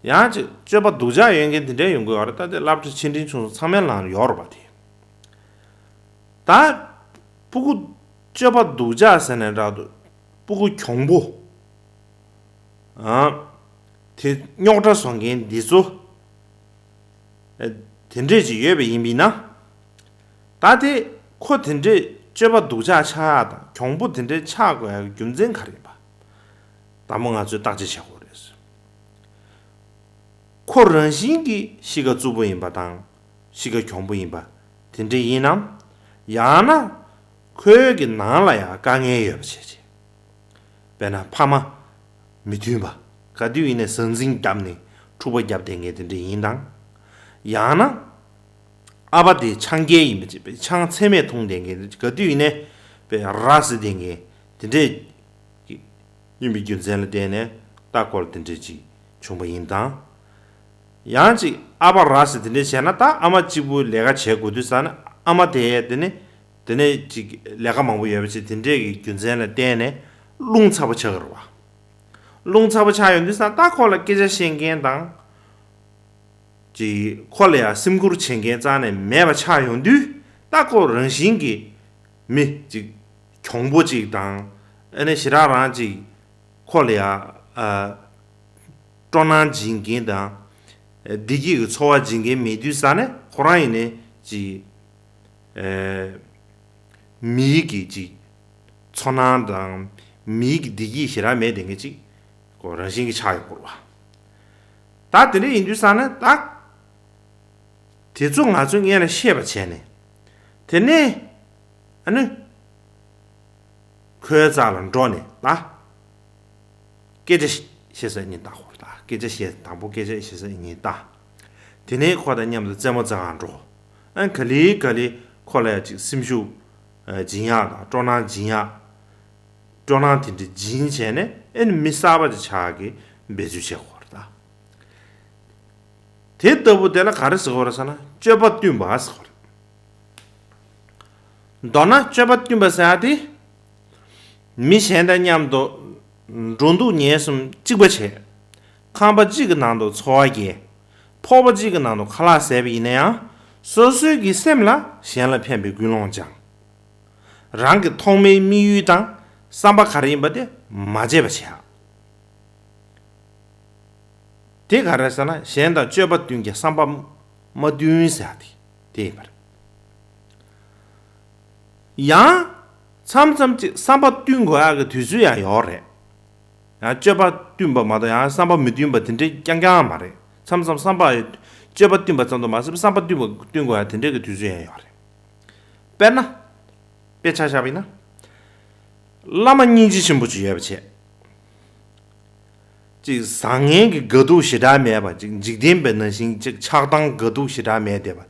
ཡང་ཅིག་སྤྱོད་པ་སྡུག་ཅག་ཡོད་མཁན་དེ་འདྲས་ཡོང་གི་ཡོད་རེད། ད་དེ་སློབ་གྲྭ་ཆེ་འབྲིང་ཆུང་གསུམ་ཚང་མའི་ནང་ལ་ཡོད་རེད་པ་དེ། ད་སྤུ་གུ་སྤྱོད་པ་སྡུག་ཅག་ཟེར་ནས་འདྲ་འདུག་སྤུ་གུ་གྱོང་པོ། ཨ། དེ་རྙོག་དྲ་བཟོ་མཁན་འདི་ཚོ། ཨ། དེ་འདྲས་ཅིག་ཡོད་པ་ཡིན་པས་ན། ད་དེ་ཁོ་དེ་འདྲས་སྤྱོད་པ་སྡུག་ཅག་ཆགས་ཡག་དང་གྱོང་པོ་དེ་འདྲས་ཆགས་དགོས་ཡག་གི་རྒྱུ་མཚན་ག་རེ་ཡིན་པ། དང་པོ་ང་ཚོས་བརྟག་དཔྱད་བྱེད་དགོས་རེད། ཁོ་རང་བཞིན་གྱིས་གཤིས་ཀ་རྩུབ་པོ་ཡིན་པ་དང་། གཤིས་ཀ་གྱོང་པོ་ཡིན་པ་དེ་འདྲ་ཡིན་ནམ། ཡང་ན་ཁོའི་གི་ནང་ལ་ཡང་དཀའ་ངལ་ཡོད་པ་བྱས་བྱས། དཔེར་ན་ཕ་མ་མི་མཐུན་པ། ག་དུས་ཡིན་ནའི་ཟང་ཟིང་བརྒྱབ་ནས་འཁྲུག་པ་བརྒྱབ་བསྡད་མཁན་དེ་འདྲ་ཡིན་དང་། ཡང་ན་ཨ་ཕ་དེ་ཆང་རྐྱལ་ཡིན་པ་བྱས་པའི་ཆང་ཚད་མེད་འཐུང་བསྡད་མཁན་དེ། ག་དུས་ཡིན་ནའི་དཔེ་ར་བཟི་བསྡད་མཁན་དེ་འདྲས་ཀྱི་ཡིན་པའི་རྒྱུ་མཚན་ལ་བརྟེན་ནས་ད་ཁོ་ལ་དེ་འདྲས་ཅིག་བྱུང་བ་ཡིན་དང་། ཡང་ཅིག་ཨ་ཕ་ར་བཟི་དེ་འདྲས་བྱས་ན། ད་ཨ་མ་གཅིག་པུ་ལས་ཀ་བྱེད་དགོས་དུས་ཙ་ན་ཨ་མ་དེ་དེ་ནི་དེ་ནས་ཅིག་ལས་ཀ་མང་པོ་ཡོད་པ་ཅིག་དེ་འདྲས་ཀྱི་རྒྱུ་མཚན་ལ་བརྟེན་ནས་རླུང་ཚ་པོ་ཆགས་ཀྱི་རེད་བ། རླུང་ཚ་པོ་ཆགས་ཡོང་དུས་ཙ་ན་ད་ཁོ་ལ་སྐད་ཆ་བཤད་མཁན་དང་། ཅིག་ཁོ་ལ་ཡང་སེམས་ཁུར་བྱེད་མཁན་རྩ་ནས་མེད་པ་ཆགས་ཡོང་དུས། ད་ཁོ་རང་བཞིན་གྱིས་མི་ཅིག་གྱོང་པོ་ཅིག་དང་། ཨ་ནི་ཞེ་དྲག་རང་ཅིག་ཁོ་ལ་ཡང་ཨ་སྤྲོ་སྣང་སྦྱིན་མཁན་དང་བདེ་སྐྱིད་ཀྱི་ཚོར་བ་སྦྱིན་མཁན་མེད་དུས་ཙ་ནས། ཁོ་རང་ཡིན་ནའི་ཅིག་ཨ་མིའི་གི་ཅིག་ཚོར་སྣང་དང་མིའི་གི་བདེ་སྐྱིད་ཞེ་དྲག་མེད་བསྡད་མཁན་ཅིག་ཁོ་རང་བཞིན་གྱིས་ཆགས་ཡོང་གི་རེད་པ། ད་དེ་འདྲ་ཡིན་དུས་ཙ་ནས། ད་དེ་ཚོ་ང་ཚོས་སྔོན་ལ་ཤེས་པ་བྱས་ནས། དེ་ནས་ཨ་ནི་ཁོའི་རྩ་ལ་འགྲོ་ནས། ད་སྐད་ཆ་བཤད་ས་གཉིས་ལྟ་ཧོར། ད་སྐད་ཆ་བཤད། དང་པོ་སྐད་ཆ་བཤད་ས་གཉིས་ལྟ། དེ་ནས་ཁོ་དང་མཉམ་དུ་རྩེད་མོ་རྩེ་གར་འགྲོ། ཨ་ག་ལེ་ག་ལེ་ཁོ་ལ་ཡང་ཅིག་སེམས་ཤུགས་ཨ་སྦྱིན་ཡག་དང་སྤྲོ་སྣང་སྦྱིན་ཡག་སྤྲོ་སྣང་དེ་འདྲ་སྦྱིན་བྱས་ནས། ཨེ་ནི་མི་གསར་པ་དེ་ཆགས་ཀྱི་འབད་རྩོལ་བྱེད་དགོས་རེད་ད། དེ་ལྟ་བུ་དེ་ལ་ག་རེ་ཟེར་དགོས་རེད་ཟེར་ན། སྤྱོད་པ་བསྟུན་པ་ཟེར་དགོས་རེད། མདོར་ན་སྤྱོད་པ་བསྟུན་པ་ཟེར་ཡག་དེ། མི་གཞན་དང་མཉམ་དུ་འགྲོ་འདུག་ཉལ་གསུམ་གཅིག་པ་བྱས། ཁང་པ་གཅིག་གི་ནང་དུ་འཚོ་བ་སྐྱེལ། ཕོར་པ་གཅིག་གི་ནང་དུ་ཁ་ལག་ཟས་པ་ཡིན་ན་ཡང་། སོ་སོའི་གི་སེམས་ལ་གཞན་ལ་ཕན་པའི་ཀུན་སློང་སྦྱང་། རང་གི་ཐོག་མའི་དམིགས་ཡུལ་དང་བསམ་པ་ག་རེ་ཡིན་པ་དེ་མ་བརྗེད་པ་བྱེད་ཡག་དེ་ག་རེ་ཟེར་ན། གཞན་དང་སྤྱོད་པ་བསྟུན་ཀྱང་བསམ་པ་མ་བསྟུན་ཟེར་ཡག་དེ་དེ་ཡིན་པ་རེད། ཡང་མཚམས་མཚམས་ཅིག་བསམ་པ་བསྟུན་དགོས་ཡག་གི་དུས་ཚོད་ཡང་ཡོད་རེད། ཡང་སྤྱོད་པ་བསྟུན་པ་མ་གཏོགས་ཡང་བསམ་པ་མི་བསྟུན་པ་དེ་འདྲ་རྐྱང་རྐྱང་མ་རེད། མཚམས་མཚམས་བསམ་པ། སྤྱོད་པ་བསྟུན་པ་ཙམ་དུ་མ་ཟད་པར་བསམ་པ་བསྟུན་པ་བསྟུན་དགོས་ཡག་དེ་འདྲ་གི་དུས་ཚོད་ཡང་ཡོད་རེད། དཔེར་ན། དཔེ་ཆ་བཞག་པ་ཡིན་ན། བླ་མ་སྙིང་རྗེ་ཆེན་པོ་ཅིག་ཡོད་པ་བྱས། ཅིག་བཟང་ངན་གྱི་དགའ་སྡུག་ཞེ་དྲག་མེད་པ། ཅིག་འཇིག་རྟེན་པའི་ནང་བཞིན་ཅིག་ཆགས་སྡང་དགའ་སྡུག་ཞེ་དྲག་མེད་བསྡད་པ།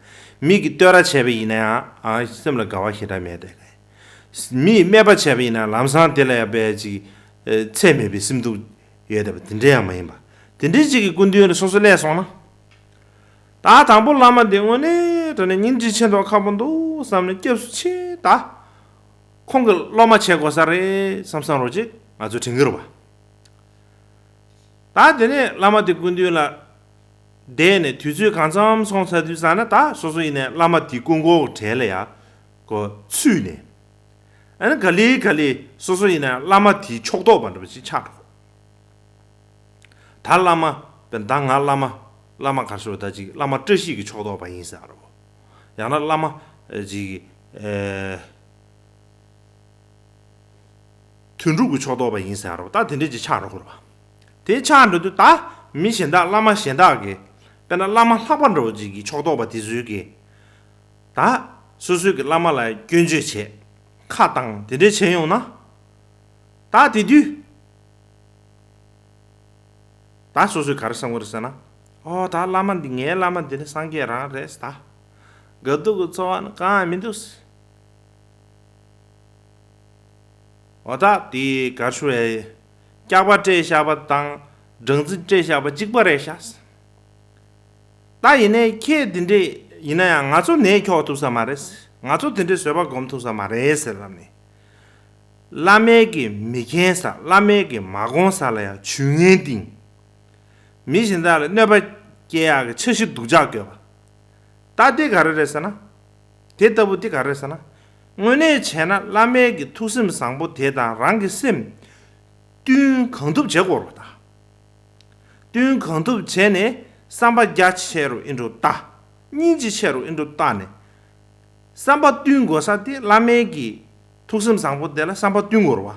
མི་གིས་བསྟོད་ར་བྱས་པ་ཡིན་ན་ཡང་ཨ་སེམས་ལ་དགའ་བ་ཞེ་དྲག་མེད་བསྡད་པ། མི་ཡིས་སྨད་པ་བྱས་པ་ཡིན་ན་ལམ་སང་དེ་ལ་ཡང་དཔེ་ཅིག་ཨ་ཚད་མེད་པའི་སེམས་སྡུག་ཡོད་བསྡད་པ་དེ་འདྲ་ཡང་མ་ཡིན་པ། དེ་འདྲའི་ཅིག་གི་སྐུ་མདུན་ལ་སོ་སོ་སླེབས་སོང་ན། ད་དང་པོ་བླ་མ་འདི་དངོས་གནས་དྲང་གནས་སྙིང་རྗེ་ཆེ་མདོག་ཁ་པོ་འདུག་བསམ་ནས་སྐྱབས་སུ་མཆི། ད་ཁོང་གི་སློབ་མ་བྱེད་དགོས་ས་རེད་བསམ་བསམ་རོགས་ཅིག་ང་ཚོ་དྲན་གྱི་རེད་པ། ད་དེ་ནས་བླ་མ་དེ་སྐུ་མདུན་ལ་བསྡད་ནས་དུས་ཚོད་གང་འཚམ་སོང་ཚར་དུས་ཙ་ན། ད་སོ་སོ་ཡིན་ནའི་བླ་མ་དེའི་སྐུ་འཁོར་གྱི་གྲས་ལ་ཡ་ཁོ་ཚུད་ནས། ཨ་ནི་ག་ལེ་ག་ལེ་སོ་སོ་ཡིན་ནའི་བླ་མ་དེའི་ཕྱོགས་གཏོགས་པ་འདྲ་པོ་ཅིག་ཆགས་འགྲོ། ད་བླ་མ། ད་ང་བླ་མ། བླ་མ་ག་རེ་ཟེར་བ། ད་ཅིག་བླ་མ་བཀྲ་ཤིས་ཀྱི་ཕྱོགས་གཏོགས་པ་ཡིན་ཟེར་རོ། ཡང་ན་བླ་མ་ཨ་ཅིག་ཨ་དོན་གྲུབ་ཀྱི་ཕྱོགས་གཏོགས་པ་ཡིན་ཟེར་རོ། ད་དེ་འདྲ་ཅིག་ཆགས་འགྲོ་གི་རེད་པ། དེ་ཆགས་འགྲོ་དུས་ད་མི་གཞན་དག་བླ་མ་གཞན་དག་གིས། དཔེར་ན་བླ་མ་ལྷག་པ་འདྲ་པོ་ཅིག་གི་ཕྱོགས་གཏོགས་པ་དེ་ཚོས་ཀྱིས་ད་སོ་སོའི་གི་བླ་མ་ལ་སྐྱོན་བརྗོད་བྱས། ཁ་བཏང་། དེ་འདྲ་བྱས་ཡོང་ན། ད་དེ་དུས། ད་སོ་སོས་ག་རེ་བསམ་གྱི་རེད་ཟེར་ན། ཨོ་ད་བླ་མ་འདི། ངའི་བླ་མ་འདི་ནི་སངས་རྒྱས་རང་རེད་ད། དགའ་སྡུག་གི་ཚོར་བ་ནི་གང་ཡང་མི་འདུག། ཨོ་ད་དེ་ག་རེ་ཞུ་ཨེ། སྐྱག་པ་སྤྲད་བཞག་པ་དང་སྦྲང་རྩི་སྤྲད་བཞག་པ་གཅིག་པ་རེད་ཤག། ད་ཡིན་ནའི་ཁྱེད་འདི་འདྲས་ཡིན་ན་ཡང་ང་ཚོ་ནད་འཁྱོག་ཐུབ་ས་མ་རེད། ང་ཚོ་དེ་འདྲའི་བཟོད་པ་སྒོམ་ཐུབ་ས་མ་རེད་ཟེར་ལབ་ནས། བླ་མའི་གི་མི་མཁྱེན་ས། བླ་མའི་གི་མ་དགོངས་ས་ལ་ཡང་ཇུས་ངན་བཏིང་། མི་གཞན་དག་ལ་གནོད་པ་སྐྱེལ་ཡག་གི་འཆར་གཞི་སྡུག་ཅག་བཀོད་པ། ད་དེ་ག་རེ་རེད་ཟེར་ན། དེ་ལྟ་བུ་དེ་ག་རེ་རེད་ཟེར་ན། དངོས་གནས་བྱས་ན་བླ་མའི་གི་ཐུགས་སེམས་བཟང་པོ་དེ་དང་རང་གི་སེམས་བསྟུན་གང་ཐུབ་བྱེད་དགོས་རེད་པ། ད་བསྟུན་གང་ཐུབ་བྱས་ནས་བསམ་པ་རྒྱ་ཆེ་རུ་ཨེ་འགྲོ་ལྟ། སྙིང་རྗེ་ཆེ་རུ་ཨེ་འགྲོ་ལྟ་ནས། བསམ་པ་བསྟུན་དགོས་ས་དེ་བླ་མའི་གི་ཐུགས་སེམས་བཟང་པོ་དེ་ལ་བསམ་པ་བསྟུན་དགོས་རེད་པ།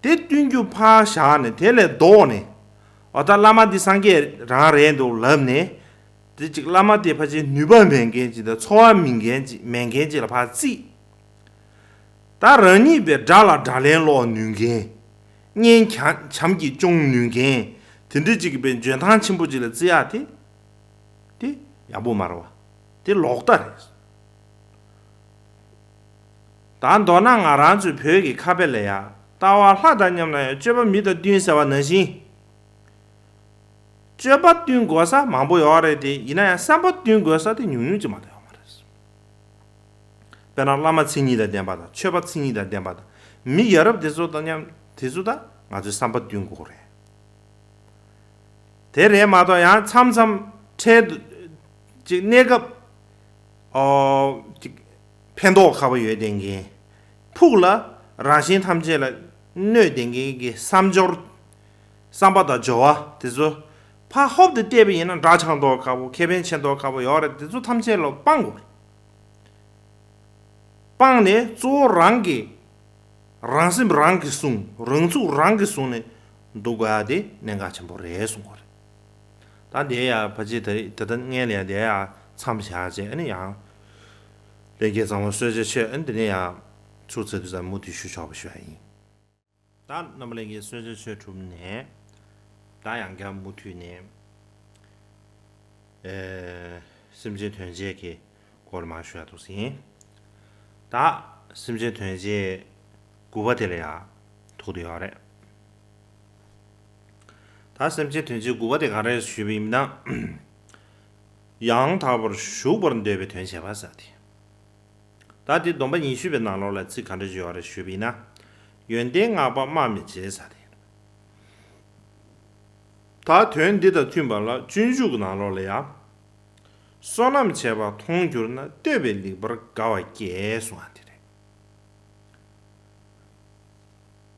དེ་བསྟུན་རྒྱུ་ཕར་བཞག་ནས། དེ་ལས་ལྡོག་ནས། འོ་ད་བླ་མ་འདི་སངས་རྒྱས་རང་རེད་འདུག་ལབ་ནས། དེ་ཅིག་བླ་མ་དེ་ཕལ་ཆེར་ནུས་པ་མེད་མཁན་ཅིག་དང་། ཚོར་བ་མེད་མཁན་ཅིག་མེད་མཁན་ཅིག་ལ་ཕར་བརྩིས། ད་རང་ཉིད་པའི་དགྲ་ལ་དགྲ་ལན་སློག་ནུས་མཁན། གཉེན་བྱམས་ཀྱིས་སྐྱོང་ནུས་མཁན། དེ་འདྲ་ཅིག་གི་པའི་འཇོན་ཐང་ཆེན་པོ་ཅིག་ལ་བརྩི་ཡག་དེ། དེ་ཡག་པོ་མ་རེད་པ། དེ་ལོག་ལྟ་རེད། ད་མདོར་ན་ང་རང་ཚོའི་བོད་ཀྱི་ཁ་དཔེ་ལ་ཡ། ལྟ་བ་ལྷ་དང་མཉམ་ན་ཡང་། སྤྱོད་པ་མི་དང་བསྟུན་ཟེར་བ་ནང་བཞིན། སྤྱོད་པ་བསྟུན་དགོས་ས་མང་པོ་ཡོད་རེད་དེ། ཡིན་ན་ཡང་བསམ་པ་བསྟུན་དགོས་ས་དེ་ཉུང་ཉུང་ཅིག་མ་གཏོགས་ཡོད་མ་རེད། དཔེར་ན་བླ་མ་མཚན་ཉིད་དང་ལྡན་པ་དང་། ཆོས་པ་མཚན་ཉིད་དང་ལྡན་པ་དང་། མི་ཡ་རབས་དེ་ཚོ་དང་མཉམ། དེ་ཚོ་དང་ང་ཚོས་བསམ་པ་བསྟུན་དགོས་རེད། དེ་རེད་མ་གཏོགས་ཡང་མཚམས་མཚམས་ འཕྲལ་དུ་ཅིག་གནས་སྐབས་ཨོ་ཅིག་ཕན་ཐོགས་ཁ་པོ་ཡོད་བསྡད་མཁན། ཕུགས་ལ་རང་གཞན་ཐམས་ཅད་ལ་གནོད་བསྡད་མཁན་གྱི་བསམ་སྦྱོར། བསམ་པ་དང་སྦྱོར་བ་དེ་ཚོ་ཕར་ཧོབ་ཏེ་བལྟས་པ་ཡིན་ན་འདྲ་ཆགས་མདོག་ཁ་པོ། ཁེ་ཕན་ཆེ་མདོག་ཁ་པོ་ཡོད་རེད། དེ་ཚོ་ཐམས་ཅད་ལ་སྤང་དགོས། སྤངས་ནས་གཙོ་བོ་རང་གི་རང་སེམས་རང་གིས་བསྲུང་། རང་ཚུགས་རང་གིས་བསྲུང་ནས་འདུག་དགོས་ཡ་དེ་གནད་འགག་ཆེན་པོ་རེད་གསུང་གི་རེད། ད་དེ་ཡ་ཕལ་ཆེར་དེ་དེ་ལྟར་སྔོན་ལ་ཡ་དེ་ཡ་མཚམས་བཞག་བྱས། ཨ་ནི་ཡང་ལྷན་རྒྱས་ཚང་མ་གསོལ་ཇ་མཆོད། ཨ་ནི་དེ་ནས་ཡ་ཚུར་ཚུར་དུ་ཙམ་མུ་མཐུད་ཞུ་ཆོག་པ་ཞུ་ཡ་ཡིན། ད་རྣམ་པ་ལྷན་རྒྱས་གསོལ་ཇ་མཆོད་གྲུབ་ནས། ད་ཡང་བསྐྱར་མུ་མཐུད་ནས་ཨེ་སེམས་ཅན་དོན་བྱེད་ཀྱི་སྐོར་མར་ཞུ་ཡ་འདུག་ཟིན། ད་སེམས་ཅན་དོན་བྱེད་དགུ་པ་དེ་ལ་ཡ་ཐུག་བསྡད་ཡོད་རེད། ད་སེམས་ཅན་དོན་བྱེད་དགུ་པ་དེ་ག་རེ་ཞུས་པ་ཡིན་ན། ཡང་དག་པར་ཞུགས་པར་འདོད་པའི་དོན་བྱེད་པ་ཟེར་ཏེ། ད་དེ་སྡོམ་པ་ཉི་ཤུ་པའི་ནང་ལོགས་ལ་ཚིག་ག་འདྲ་ཞིག་ཡོད་རེད་ཞུས་པ་ཡིན་ན། ཡོན་ཏན་བསྔགས་པ་སྨྲ་མི་བྱེད་ཟེར་ཏེ། ད་དོན་འདི་དང་མཐུན་པ་ལ་སྤྱོད་འཇུག་གི་ནང་ལོགས་ལ་ཡང་། བསོད་ནམས་བྱས་པ་མཐོང་གྱུར་ན། བསྟོད་པས་ལེགས་པར་དགའ་བ་སྐྱེ་གསུང་བ་དེ་རེད།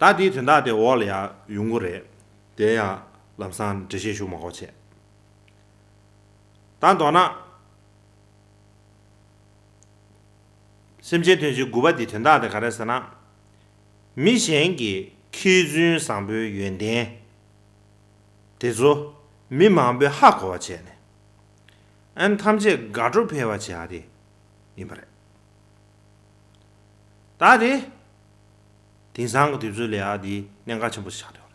ད་དེའི་དོན་དག་དེ་འོག་ལ་ཡང་ཡོང་གི་རེད། དེ་ཡང་ལམ་སང་འགྲེལ་བཤད་ཞུ་མ་དགོས་བྱས། ད་མདོར་ན། སེམས་ཅན་དོན་བྱེད་དགུ་པ་འདིའི་དོན་དག་དེ་ག་རེ་ཟེར་ན། མི་གཞན་གྱི་མཁས་བཙུན་བཟང་པོའི་ཡོན་ཏན་དེ་ཚོ་མི་མང་པོས་ཧ་གོ་བ་བྱས་ནས། ཨན་ཐམས་ཅད་དགའ་སྤྲོ་འཕེལ་བ་བྱེད་ཡ་དེ་ཡིན་པ་རེད། ད་དེ། དེང་སང་གི་དུས་ཚོད་ལ་ཡ་དེ་གནད་འགག་ཆེན་པོ་ཞིག་ཆགས་བསྡད་ཡོད་རེད།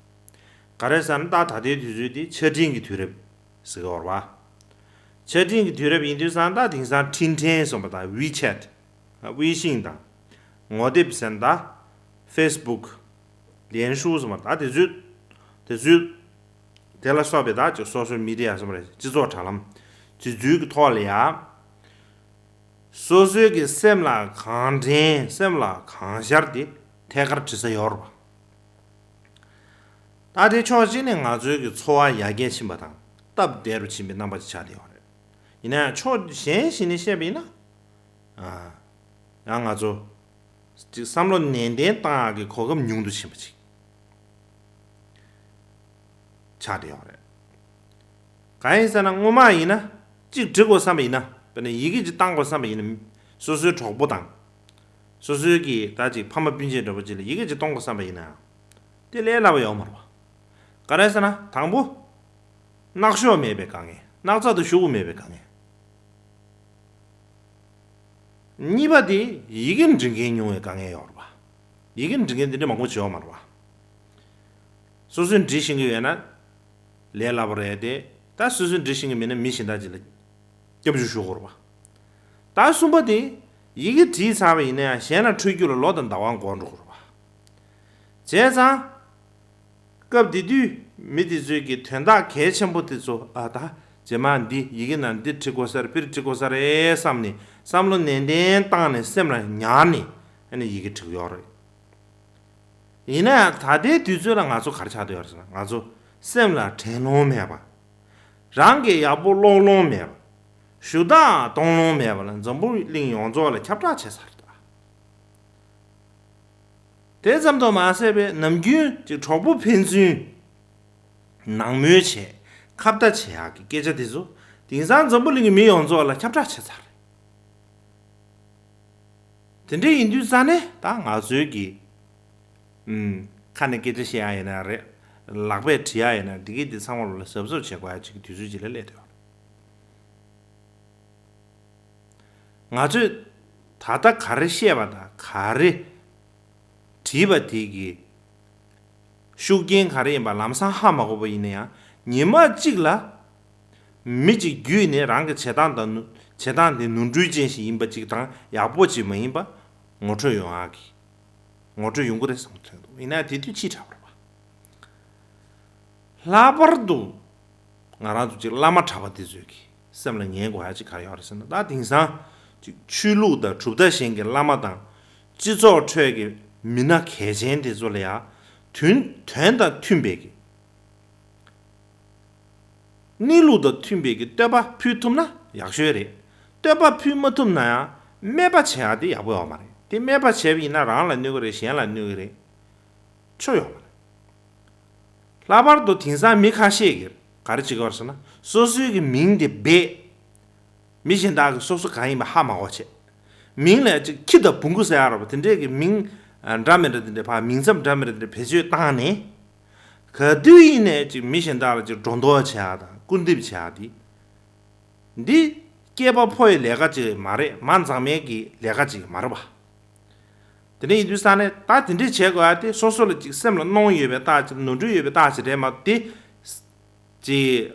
ག་རེ་ཟེར་ན། ད་ད་ལྟའི་དུས་ཚོད་དེ་ཆ་འཕྲིན་གྱི་དུས་རབས་ཟེར་གྱི་ཡོད་རེད་པ། ཆ་འཕྲིན་གྱི་དུས་རབས་ཡིན་དུས་ཙང་། ད་དེང་སང་འཕྲིན་ཕྲན་གསུངས་པ་དང་། ཝི་ཆེ་ཊི། ཝི་ཤིང་དང་། ངོ་དེབ་ཟེར་ན་ད་ཧྥེ་སི་བུག། ལན་ཧྲུའུ་གསུངས་པ་དང་། ད་དེ་ཚོའི་དེ་ཚོའི་དེ་ལ་སོགས་པའི་ད་ཅིག་སོ་ཤལ་མི་ཌི་ཡ་གསུངས་པ་རེད། སྤྱི་ཚོགས་དྲ་ལམ་དེ་ཚོའི་གི་ཐོག་ལ་ཡ། སོ་སོའི་གི་སེམས་ལ་གང་དྲན། སེམས་ལ་གང་ཤར་དེ་ཐད་ཀར་བྲི་ས་ཡོད་རེད་པ། ད་དེ་ཕྱོགས་གཅིག་ནས་ང་ཚོའི་གི་འཚོ་བ་ཡར་རྒྱས་ཕྱིན་པ་དང་སྟབས་བདེ་རུ་ཕྱིན་པའི་རྣམ་པ་ཅིག་ཆགས་བསྡད་ཡོད་རེད། ཡིན་ན་ཡང་ཕྱོགས་གཞན་ཞིག་ནས་བཤད་པ་ཡིན་ན། ཨ། ཡང་ང་ཚོ་ཅིག་བསམ་བློ་ནན་ཏན་བཏང་ཡག་གི་གོ་སྐབས་ཉུང་དུ་ཕྱིན་པ་ཅིག་ཆགས་བསྡད་ཡོད་རེད། གང་ཡིན་ཟེར་ན། སྔོན་མ་ཡིན་ན་གཅིག་འབྲི་དགོས་བསམ་པ་ཡིན་ན། དཔེར་ན་ཡི་གེ་གཅིག་བཏང་དགོས་བསམ་པ་ཡིན་ན། སོ་སོའི་གྲོགས་པོ་དང་། སོ་སོའི་གི་ད་ཅིག་ཕ་མ་སྤུན་མཆེད་འདྲ་པོ་ཅིག་ལ་ཡི་གེ་གཅིག་གཏོང་དགོས་བསམ་པ་ཡིན་ན། དེ་ལས་སླ་པོ་ཡོད་མ་རེད་པ། ག་རེ་ཟེར་ན། དང་པོ། སྣག་ཤོག་མེད་པའི་དཀའ་ངལ། སྣག་ཚ་དང་ཤོག་བུ་མེད་པའི་དཀའ་ངལ། གཉིས་པ་དེ་ཡི་གེ་འབྲི་མཁན་ཉུང་བའི་དཀའ་ངལ་ཡོད་རེད་པ། ཡི་གེ་འབྲི་མཁན་དེ་འདྲ་མང་པོ་ཅིག་ཡོད་མ་རེད་པ། སོ་སོས་འབྲི་ཤེས་ཀྱི་ཡོད་ན་ལས་སླ་པོ་རེད་དེ། ད་སོ་སོས་འབྲི་ཤེས་ཀྱི་མེད་ན་མི་གཞན་དག་ཅིག་ལ་སྐྱབས་འཇུག་ཞུ་དགོས་རེད་པ། ད་གསུམ་པ་དེ་ཡི་གེ་བྲིས་ཚར་བ་ཡིན་ན་ཡང་གཞན་ལ་འཕྲོད་རྒྱུ་ལ་ལོ་དང་ཟླ་བ་འགོར་འགྲོ་གི་རེད་པ། བྱས་ཙང་། སྐབས་དེ་དུས་མི་དེ་ཚོས་ཀྱི་དོན་དག་གལ་ཆེན་པོ་དེ་ཚོ། ཨ། ད་རྗེས་མ་འདི་ཡི་གེ་ནང་འདི་འབྲི་དགོས་ས་རེད། ཕིར་འབྲི་དགོས་ས་རེད་བསམ་ནས་བསམ་བློ་ནན་ཏན་བཏང་ནས་སེམས་ལ་ཉར་ནས། ཨ་ནི་ཡི་གེ་བྲིས་ཡོད་རེད། ཡིན་ན་ཡང་ད་ལྟའི་དུས་ཚོད་ལ་ང་ཚོ་ག་རེ་ཆགས་བསྡད་ཡོད་རེད་ཟེར་ན། ང་ཚོ་སེམས་ལ་དྲན་ལོང་མེད་པ། རང་གིས་ཡག་པོ་ཀློག་ལོང་མེད་པ། ཞུ་དག་གཏོང་ལོང་མེད་པ་ལ་འཛམ་བུ་གླིང་ཡོངས་རྫོགས་ལ་ཁྱབ་བསྒྲགས་བྱས་ཚར་རེད་ད། དེ་ཙམ་དུ་མ་ཟད་པའི་ནམ་རྒྱུན་གྱི་གྲོགས་པོ་ཕན་ཚུན་ནང་མོལ་བྱས་ཁ་བརྡ་བྱེད་ཡག་གི་སྐད་ཆ་དེ་ཚོ་དེང་སང་འཛམ་བུ་གླིང་གི་མི་ཡོངས་རྫོགས་ལ་ཁྱབ་བསྒྲགས་བྱས་ཚར་རེད། དེ་འདྲ་ཡིན་དུས་ཙང་ནས་ད་ང་ཚོའི་གི་ཨུམ། ཁ་ནས་སྐད་ཆ་བཤད་ཡག་ཡིན་ན་རེད། ལག་པས་བྲིས་ཡག་ཡིན་ན། འདི་གི་འདི་ཚང་མ་ལ་གཟབ་གཟབ་བྱེད་དགོས་ཡག་ཅིག་གི་དུས་ཚོད་ཅིག་ལ་སླེབས་བསྡད་ཡོད་རེད། ང་ཚོས་ད་ལྟ་ག་རེ་བཤད་པ་དང་ག་རེ་བྲིས་པ་དེ་གི་ཤུགས་རྐྱེན་ག་རེ་ཡིན་པ་ལམ་སང་ཧ་མ་གོ་བ་ཡིན་ན་ཡང་། ཉི་མ་གཅིག་ལ་མི་གཅིག་བརྒྱུད་ནས་རང་གི་བྱེད་སྟངས་དང་། བྱེད་སྟངས་དེ་ནོར་འཁྲུལ་ཅན་ཞིག་ཡིན་པ་གཅིག་དང་། ཡག་པོ་ཅིག་མ་ཡིན་པ་ངོ་འཕྲོད་ཡོང་ཡག་གི་ངོ་འཕྲོད་ཡོང་གི་རེད་བསམ་གྱི་འདུག་ཡིན་ན་དེ་དུས་ཕྱིས་དྲགས་པ་རེད་པ། ལྷག་པར་དུ་ང་རང་ཚོ་ཅིག་བླ་མ་གྲྭ་པ་དེ་ཚོས་ཀྱི་སེམས་ལ་ངེས་དགོས་ཡག་ཅིག་ག་རེ་ཡོད་རེད་ཟེར་ན། ད་དེང་སང་ཅིག་ཆོས་ལུགས་དང་གྲུབ་མཐའ་གཞན་གྱི་བླ་མ་དང་སྤྱི་ཚོགས་ཁྲོད་ཀྱི་མི་སྣ་གལ་ཆེན་དེ་ཚོ་ལ་ཡང་དོན་དོན་དང་མཐུན་པའི་གི་ གནས་ལུགས་དང་མཐུན་པའི་གི་བསྟོད་པ་ཕུལ་ཐུབ་ན་ཡག་ཤོས་རེད། བསྟོད་པ་ཕུལ་མ་ཐུབ་ན་ཡང་སྨད་པ་བྱེད་ཡག་དེ་ཡག་པོ་ཡོད་མ་རེད། དེ་སྨད་པ་བྱས་པ་ཡིན་ན་རང་ལ་གནོད་གི་རེད། གཞན་ལ་གནོད་གི་རེད། ཆོ་ཡོད་མ་རེད། ལྷག་པར་དུ་དེང་སང་མི་ཁ་ཤས་ཀྱིས་ག་རེ་བྱེད་ཀྱི་ཡོད་རེད་ཟེར་ན། སོ་སོའི་གི་མིང་དེ་སྦས། མི་གཞན་དག་གིས་སོ་སོ་གང་ཡིན་པ་ཧ་མ་གོ་བྱས། མིང་ལ་ཅིག་ཁྱི་དང་བོང་གུ་ཟེར་ཡ་ར་བ་དེ་འདྲས་ཀྱི་མིང་འདྲ་མི་འདྲ་དེ་འདྲས་ཕར་མིང་མཚམས་འདྲ་མི་འདྲ་དེ་འདྲས་བེད་སྤྱོད་བཏང་ནས། ག་དུས་ཡིན་ནས་ཅིག་མི་གཞན་དག་ལ་ཅིག་སྒྲོ་འདོགས་བྱེད་ཡ་དང་སྐུར་འདེབས་བྱེད་ཡ་དེ། འདི་སྐྱེས་པ་ཕོ་ཡི་ལས་ཀ་ཅིག་མ་རེད། མ་འཛངས་མའི་གི་ལས་ཀ་ཅིག་མ་རེད་པ། དེ་འདྲ་ཡིན་དུས་ས་ནས་ད་དེ་འདྲས་བྱེད་དགོས་ཡ་དེ་སོ་སོ་ལ་ཅིག་སེམས་ལ་གནོང་ཡོད་པའི་རྟགས་ཅིག་ནོར་འཁྲུལ་ཡོད་པའི་རྟགས་ཅིག་རེད་མ་གཏོགས་དེ། ཅིག་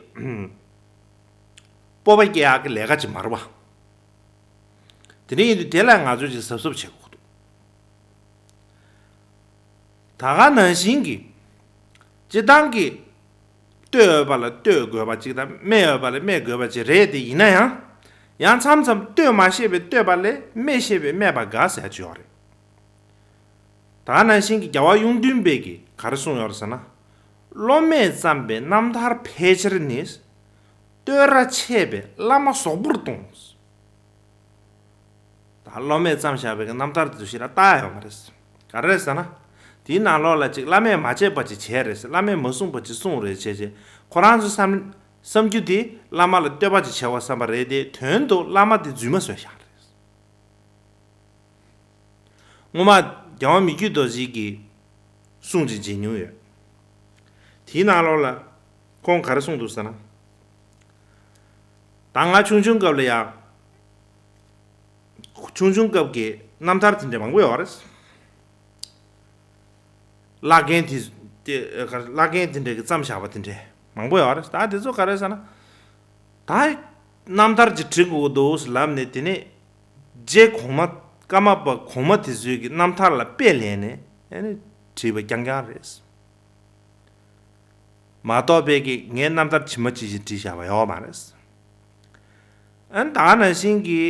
སྤོབས་པ་སྐྱེ་ཡག་གི་ལས་ཀ་ཅིག་མ་རེད་པ། དེ་འདྲ་ཡིན་དུས་དེ་ལ་ང་ཚོས་ཅིག་གཟབ་གཟབ་བྱེད་དགོས་འདུག་ད་ག་ནང་བཞིན་གྱི། སྤྱིར་བཏང་གི་བསྟོད་འོས་པ་ལ་བསྟོད་དགོས་པ་ཅིག་དང་སྨད་འོས་པ་ལ་སྨད་དགོས་པ་ཅིག་རེད་དེ། ཡིན་ན་ཡང་། ཡང་མཚམས་མཚམས་བསྟོད་མ་ཤེས་པའི་བསྟོད་པ་ལས་སྨད་ཤེས་པའི་སྨད་པ་དགའ་ཟེར་ཅིག་ཡོད་རེད། ད་ག་ནང་བཞིན་གྱི་རྒྱལ་བ་གཡུང་སྟོན་པས་ཀྱིས་ག་རེ་གསུངས་ཡོད་རེད་ཟེར་ན། སློབ་མས་བརྩམས་པའི་རྣམ་ཐར་ཕལ་ཆེར་ནི། བསྟོད་ར་ཆད་པས་བླ་མ་ཟོག་པོར་གཏོང་། ད་སློབ་མས་བརྩམས་བཞག་པའི་རྣམ་ཐར་དེ་ཚོ་ཞིག་ལ་ལྟ་ཡ་ཡོད་མ་རེད། ག་རེ་རེད་ཟེར་ན། དེའི་ནང་ལོགས་ལ་ཅིག་བླ་མས་མ་བྱས་པ་ཅིག་བྱས་རེད་ཟེར། བླ་མས་མ་གསུངས་པ་ཅིག་གསུངས་རེད་བྱས་བྱས། ཁོ་རང་ཚོ་བསམ་བསམ་རྒྱུ་དེ་བླ་མ་ལ་བསྟོད་པ་ཅིག་བྱས་པ་བསམ་པ་རེད་དེ། དོན་དུ་བླ་མ་དེ་རྫུན་མ་བཟོས་བཞག་རེད། སྔོན་མ་རྒྱལ་བ་མི་བསྐྱོད་རྡོ་རྗེ་གིས་གསུང་ཅིག་བྱེད་མྱོང་ཡོད། དེའི་ནང་ལོགས་ལ་ཁོང་ག་རེ་གསུངས་འདུག་ཟེར་ན། ད་ང་ཆུང་ཆུང་སྐབས་ལ་ཡང་། ཆུང་ཆུང་སྐབས་ཀྱི་རྣམ་ཐར་དེ་འདྲ་མང་པོ་ཡོད་རེད། བླ་རྒན་དེ་དེ་བླ་རྒན་དེ་འདྲ་གིས་བརྩམས་བཞག་པ་དེ་འདྲ་མང་པོ་ཡོད་རེད། ད་དེ་ཚོ་ག་རེ་ཟེར་ན། ད་རྣམ་ཐར་ཅིག་བྲི་དགོས་འདུག་ལབ་ནས། དེ་ནས་རྗེ་གོང་མ་ཀརྨ་པ་གོང་མ་དེ་ཚོའི་གི་རྣམ་ཐར་ལ་དཔེ་ལེན་ནས་ཨ་ནི་བྲིས་པ་རྐྱང་རྐྱང་རེད། མ་གཏོགས་པའི་གི་ངའི་རྣམ་ཐར་ཇི་མ་ཇི་བཞིན་བྲིས་བཞག་པ་ཡོད་མ་རེད། ཨ་ནི་ད་ག་ནང་བཞིན་གྱི།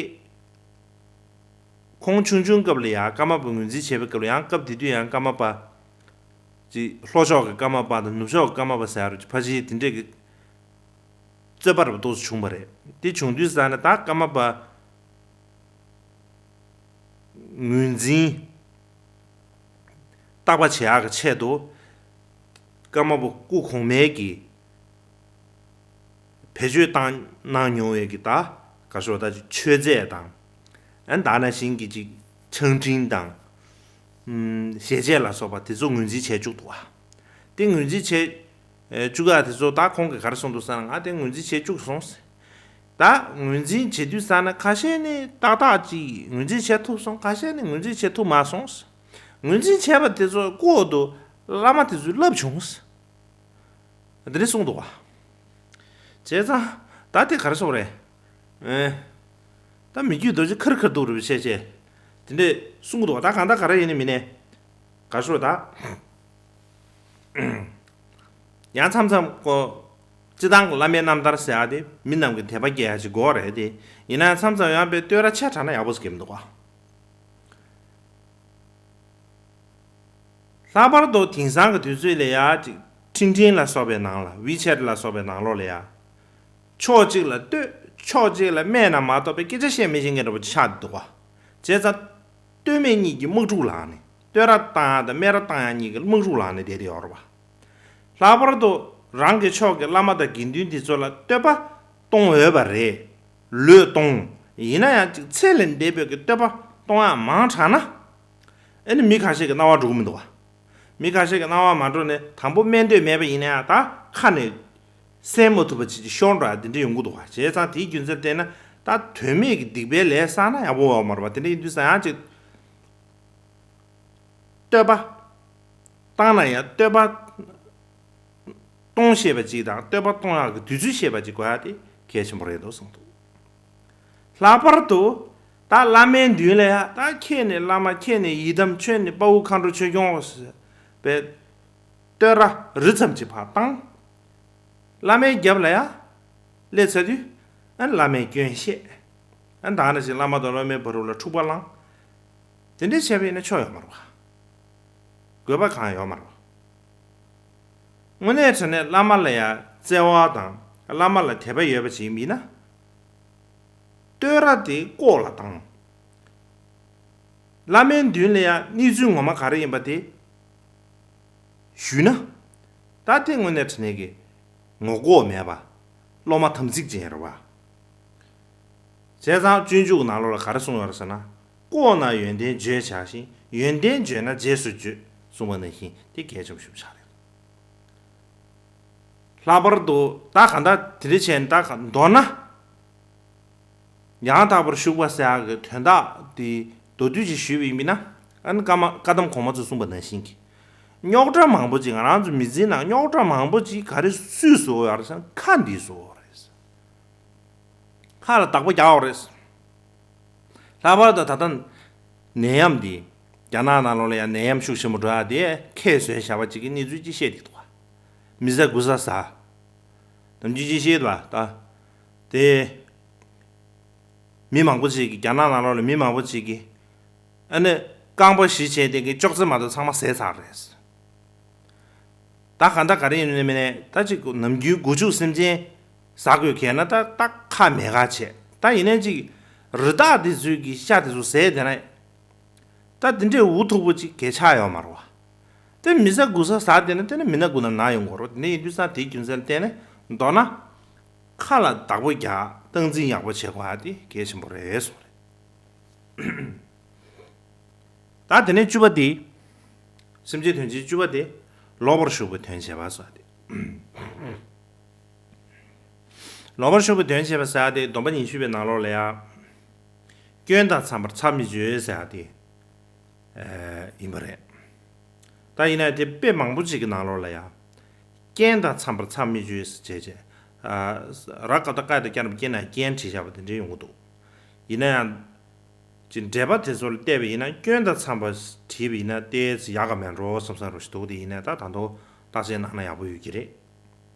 ཁོང་ཆུང་ཆུང་སྐབས་ལ་ཡང་ཀརྨ་པ་ངོས་འཛིན་བྱས་པའི་སྐབས་ལ་ཡང་། སྐབས་དེ་དུས་ཡང་ཀརྨ་པ་ཅིག་ལྷོ་ཕྱོགས་ཀྱི་ཀརྨ་པ་དང་ནུབ་ཕྱོགས་ཀྱི་ཀརྨ་པ་ཟེར་ཡ་རུ་ཕལ་ཆེར་དེ་འདྲས་ཀྱི་རྩོད་པ་རབ་ཏོག་ཙམ་བྱུང་བ་རེད། དེ་བྱུང་དུས་ཙ་ན་ད་ཀརྨ་པ་ངོས་འཛིན་རྟག་པ་བྱེད་ཡག་གི་ཆེད་དུ་ཀརྨ་པ་སྐུ་གོང་མའི་གི་བེད་སྤྱོད་བཏང་གནང་མྱོང་བའི་གི་ད་ག་ཤོ་ད་མཆོད་རྫས་དང་། ཨ་ནི་ད་ནང་བཞིན་གྱི་ཅིག་ཆང་འཕྲིན་དང་། ཨུམ། ཞལ་ཆད་ལ་སོགས་པ་དེ་ཚོ་ངོས་འཛིན་བྱས་བཅུག་འདུག་བ། དེ་ངོས་འཛིན་བྱས་ཨེ་བཅུག་ཡ་དེ་ཚོ་ད་ཁོང་གིས་ག་རེ་གསུངས་འདུག་ཟེར་ན། ང་དེ་ངོས་འཛིན་བྱས་བཅུག་སོང་ཟེར། ད་ངོས་འཛིན་བྱེད་དུས་ཙ་ན་ཁ་ཤས་ནི་ཏག་ཏག་ཅིག་ངོས་འཛིན་བྱས་ཐུབ་སོང་། ཁ་ཤས་ནི་ངོས་འཛིན་བྱས་ཐུབ་མ་སོང་ཟེར། ངོས་འཛིན་བྱས་པ་དེ་ཚོ་ལྐོག་ཏུ་བླ་མ་དེ་ཚོས་བསླབ་བྱུང་ཟེར། དེ་འདྲ་གསུངས་འདུག་བ། བྱས་ཙང་ད་དེ་ག་རེ་ཟེར་དགོས་རེད། ཨེ། ད་མི་རྒྱུད་རྡོ་རྗེ་ཁེར་ཁེར་འདུག་རེད་བྱས་བྱས། དེ་འདྲ་གསུངས་འདུག་བ། ད་གང་ལྟར་ག་རེ་ཡིན་ནི་མིན་ནས། ག་རེ་ཟེར་དགོས་རེད་ད། ཡང་མཚམས་མཚམས་ཀོ། སྤྱིར་བཏང་གི་བླ་མའི་རྣམ་ཐར་ཟེར་ཡ་དེ་མི་རྣམས་ཀྱི་དད་པ་སྐྱེ་ཡ་ཅིག་དགོས་རེད་དེ། ཡིན་ན་ཡང་མཚམས་མཚམས་ཡང་དཔེ་བསྟོད་ར་ཆེ་དྲགས་ན་ཡག་པོ་ཟེར་གྱི་མི་འདུག་བ། ལྷག་པར་དུ་དེང་སང་གི་དུས་ཚོད་ལ་ཡ་ཅིག་འཕྲིན་ཕྲན་ལ་སོགས་པའི་ནང་ལ། ཝི་ཆེ་ཊི་ལ་སོགས་པའི་ནང་ལོགས་ལ་ཡ། ཕྱོགས་གཅིག་ལ་བསྟོད། ཕྱོགས་གཅིག་ལ་སྨད་ན་མ་གཏོགས་པའི་སྐད་ཆ་བཤད་མི་ཤེས་མཁན་འདྲ་པོ་ཅིག་ཆགས་འདུག་བ། བྱས་ཙང་། བསྟོད་སྨད་གཉིས་ཀྱི་དམག་འཁྲུག་ལངས་ནས། བསྟོད་ར་བཏང་ཡ་དང་སྨད་ར་བཏང་ཡ་གཉིས་ཀྱི་དམག་འཁྲུག་ལངས་ནས་བསྡད་དེ་ཡོད་རེད་བ། ལྷག་པར་དུ་རང་གི་ཕྱོགས་ཀྱི་བླ་མ་དང་དགེ་འདུན་དེ་ཚོ་ལ་བསྟོད་པ་གཏོང་འོས་པ་རེད། ལོས་གཏོང་། ཡིན་ན་ཡང་ཅིག་ཚད་ལས་འདས་པའི་གི་བསྟོད་པ་གཏོང་ཡ་མང་དྲགས་ན། ཨེ་ནི་མི་ཁ་ཤས་ཀྱི་སྣང་བ་འགྲོ་གི་མི་འདུག་བ། མི་ཁ་ཤས་ཀྱི་སྣང་བ་མ་འགྲོ་ནས། དང་པོ་སྨད་འདོད་མེད་པ་ཡིན་ན་ཡང་ད་ཁ་ནས་གསན་མ་ཐུབ་པ་ཅིག་ཅིག་ཤོར་འགྲོ་ཡ་དེ་འདྲ་ཡོང་གི་འདུག་བ། བྱས་ཙང་དེའི་རྒྱུ་མཚན་བལྟས་ན། ད་དོན་མེད་ཀྱི་སྡིག་པའི་ལས་བསགས་ན་ཡག་པོ་ཡོད་མ་རེད་བ། དེ་འདྲ་ཡིན་དུས་ཙང་ཡང་ཅིག་བསྟོད་པ་བཏང་ན་ཡང་བསྟོད་པ་གཏོང་ཤེས་པ་ཅིག་དང་། བསྟོད་པ་གཏོང་ཡག་གི་དུས་ཚོད་ཤེས་པ་ཅིག་དགོས་ཡ་དེ་གལ་ཆེན་པོ་རེད་འདུག་བསམ་འདུག། ལྷག་པར་དུ་ད་བླ་མའི་མདུན་ལ་ཡ། ད་ཁྱེད་ནི་བླ་མ། ཁྱེད་ནི་ཡི་དམ། ཁྱེད་ནི་དཔའ་བོ་མཁའ་འགྲོ་ཆོས་སྐྱོང་ཟེར་བའི་བསྟོད་ར་རི་ཙམ་ཅིག་ཕར་བཏང་། བླ་མའི་རྒྱབ་ལ་ཡ་སླེབས་ཚར་དུས། ཨ་ནི་བླ་མའི་སྐྱོན་བཤད། ཨ་ནི་ད་ནང་བཞིན་བླ་མ་དང་སློབ་མའི་བར་དུ་ལ་འཁྲུག་པ་བསླངས། དེ་འདྲ་བྱས་པ་ཡིན་ན་ཆོ་ཡོད་མ་རེད་བ། དགོས་པ་གང་ཡོད་མ་རེད་བ། དངོས་གནས་དྲང་གནས་བླ་མ་ལ་ཡ་བརྩེ་བ་དང་ བླ་མ་ལ་དད་པ་ཡོད་པ་ཅིག་ཡིན་ན། བསྟོད་ར་དེ་ལྐོག་ལ་བཏང་། བླ་མའི་མདུན་ལ་ཡང་གནས་ཚུལ་ངོ་མ་ག་རེ་ཡིན་པ་དེ་ཞུས་ན། ད་དེ་དངོས་གནས་དྲང་གནས་ཀྱི་ངོ་ལྐོག་མེད་པ། སློབ་མ་དམ་ཚིག་ཅན་རེད་བ། བྱས་ཙང་སྤྱོད་འཇུག་གི་ནང་ལོགས་ལ་ག་རེ་གསུངས་ཡོད་རེད་ཟེར་ན། ལྐོག་ན་ཡོན་ཏན་བརྗོད་བྱ་ཞིང་། ཡོན་ཏན་བརྗོད་ན་རྗེས་སུ་བརྗོད་གསུངས་པ་ནང་བཞིན་དེ་གལ་ཆེན་པོ་ཞིག་ཆགས་རེད། ལྷག་པར་དུ་ད་གང་ལྟར་དེ་འདྲ་བྱས་ནས་ད་མདོར་ན། ཡང་དག་པར་ཞུགས་པ་ཟེར་ཡག་གི་དོན་དག་དེ་མདོར་བསྡུས་ཅིག་ཞུས་པ་ཡིན་ན། ཨ་ནི་བཀའ་མ་བཀའ་གདམས་གོང་མ་ཚོས་གསུངས་པ་ནང་བཞིན་གྱི། རྙོག་དྲ་མང་པོ་ཅིག་ང་རང་ཚོ་མི་ཚེའི་ནང་རྙོག་དྲ་མང་པོ་ཅིག་ག་རེ་སུས་བཟོ་ཡོད་རེད་ཟེར་ན། ཁ་འདིས་བཟོ་ཡོད་རེད། ཁ་ལ་བདག་པོ་རྒྱག་ཡོད་རེད། ལྷག་པར་དུ་ད་ལྟ་ནད་ཡམས་འདི། རྒྱ་ནག་ནང་ལོགས་ལ་ཡང་ནད་ཡམས་ཤུགས་ཆེན་པོ་འགྲོ་ཡག་དེ་ཁས་བཟོས་བཞག་པ་ཅིག་གི་གནས་ཚུལ་ཅིག་བཤད་བསྡད་འདུག་ག། མི་ཟ་དགུ་ཟ་ཟ། ནམ་རྒྱུན་ཅིག་བཤད་འདུག་ག། ད་དེ་མི་མང་པོ་ཅིག་གིས། རྒྱ་ནག་ནང་ལོགས་ལ་མི་མང་པོ་ཅིག་གིས། ཨ་ནི་རྐང་པ་བཞི་བྱས་དེ་གི་ཅོག་ཙེ་མ་གཏོགས་ཚང་མ་ཟས་ཚར་རེད། ད་གང་ལྟར་ག་རེ་ཡིན་ནའི་མིན་ནའི་ད་ཅིག་ནམ་རྒྱུན་སྒོ་ཕྱུགས་སེམས་ཅན་ཟ་དགོས་གལ་ན། ད་ད་ཁ་མེད་ཁ་བྱས། ད་ཡིན་ནའི་ཅིག་རི་དྭགས་དེ་ཚོའི་གི་ཤ་དེ་ཚོ་ཟས་དེ་ན། ད་དེ་འདྲའི་འུ་ཐུག་པོ་ཅིག་གལ་ཆགས་ཡོད་མ་རེད་བ། དེ་མི་ཟ་དགུ་ཟ་ཟ་དེ་ན་དེ་ནི་མི་ན་དགུ་ན་ན་ཡོང་གི་རེད། དེ་འདྲ་ཡིན་དུས་ཙང་དེའི་རྒྱུ་མཚན་ལ་བརྟེན་ནས་མདོར་ན། ཁ་ལ་བདག་པོ་རྒྱག་སྟངས་འཛིན་ཡག་པོ་བྱེད་དགོས་ཡག་དེ་གལ་ཆེན་པོ་རེད་གསུངས་རེད། ད་དེ་ནས་བཅུ་པ་དེ། སེམས་ཅན་དོན་བྱེད་བཅུ་པ་དེ། ལོག་པར་ཞུགས་པའི་དོན་བྱེད་པ་ཟེར་ཏེ། ལོག་པར་ཞུགས་པའི་དོན་བྱེད་པ་ཟེར་ཏེ་སྡོམ་པ་ཉི་ཤུ་པའི་ནང་ལོགས་ལ་ཡང་། སྐྱོན་དང་འཚམས་པར་ཚར་མི་གཅོད་ཟེར་ཏེ་ཡིན་པ་རེད། ད་ཡིན་ན་དེ་དཔེ་མང་པོ་ཅིག་གི་ནང་ལོགས་ལ་ཡང་། རྐྱེན་དང་འཚམས་པར་ཚར་མི་གཅོད་ཟེར་བྱས་བྱས། ར་ཀ་ཏ་ཀ་ཡ་ཏ་ཀྱ་ན་པ་ཀྱེ་ན་རྐྱེན་བྲིས་བཞག་པ་དེ་འདྲ་ཡོང་གི་འདུག། ཡིན་ན་ཡང་། ཅིག་འགྲེལ་པ་དེ་ཚོ་ལ་བལྟས་པ་ཡིན་ན། སྐྱོན་དང་འཚམས་པ་བྲིས་པ་ཡིན་ན་ཏོག་ཙམ་ཡག་ག་མེད་འགྲོ་བསམ་བསམ་འདྲ་ཞིག་འདུག། དེ་ཡིན་ན་ད་ད་དུང་བརྟག་དཔྱད་གནང་ན་ཡག་པོ་ཡོད་ཀྱི་རེད།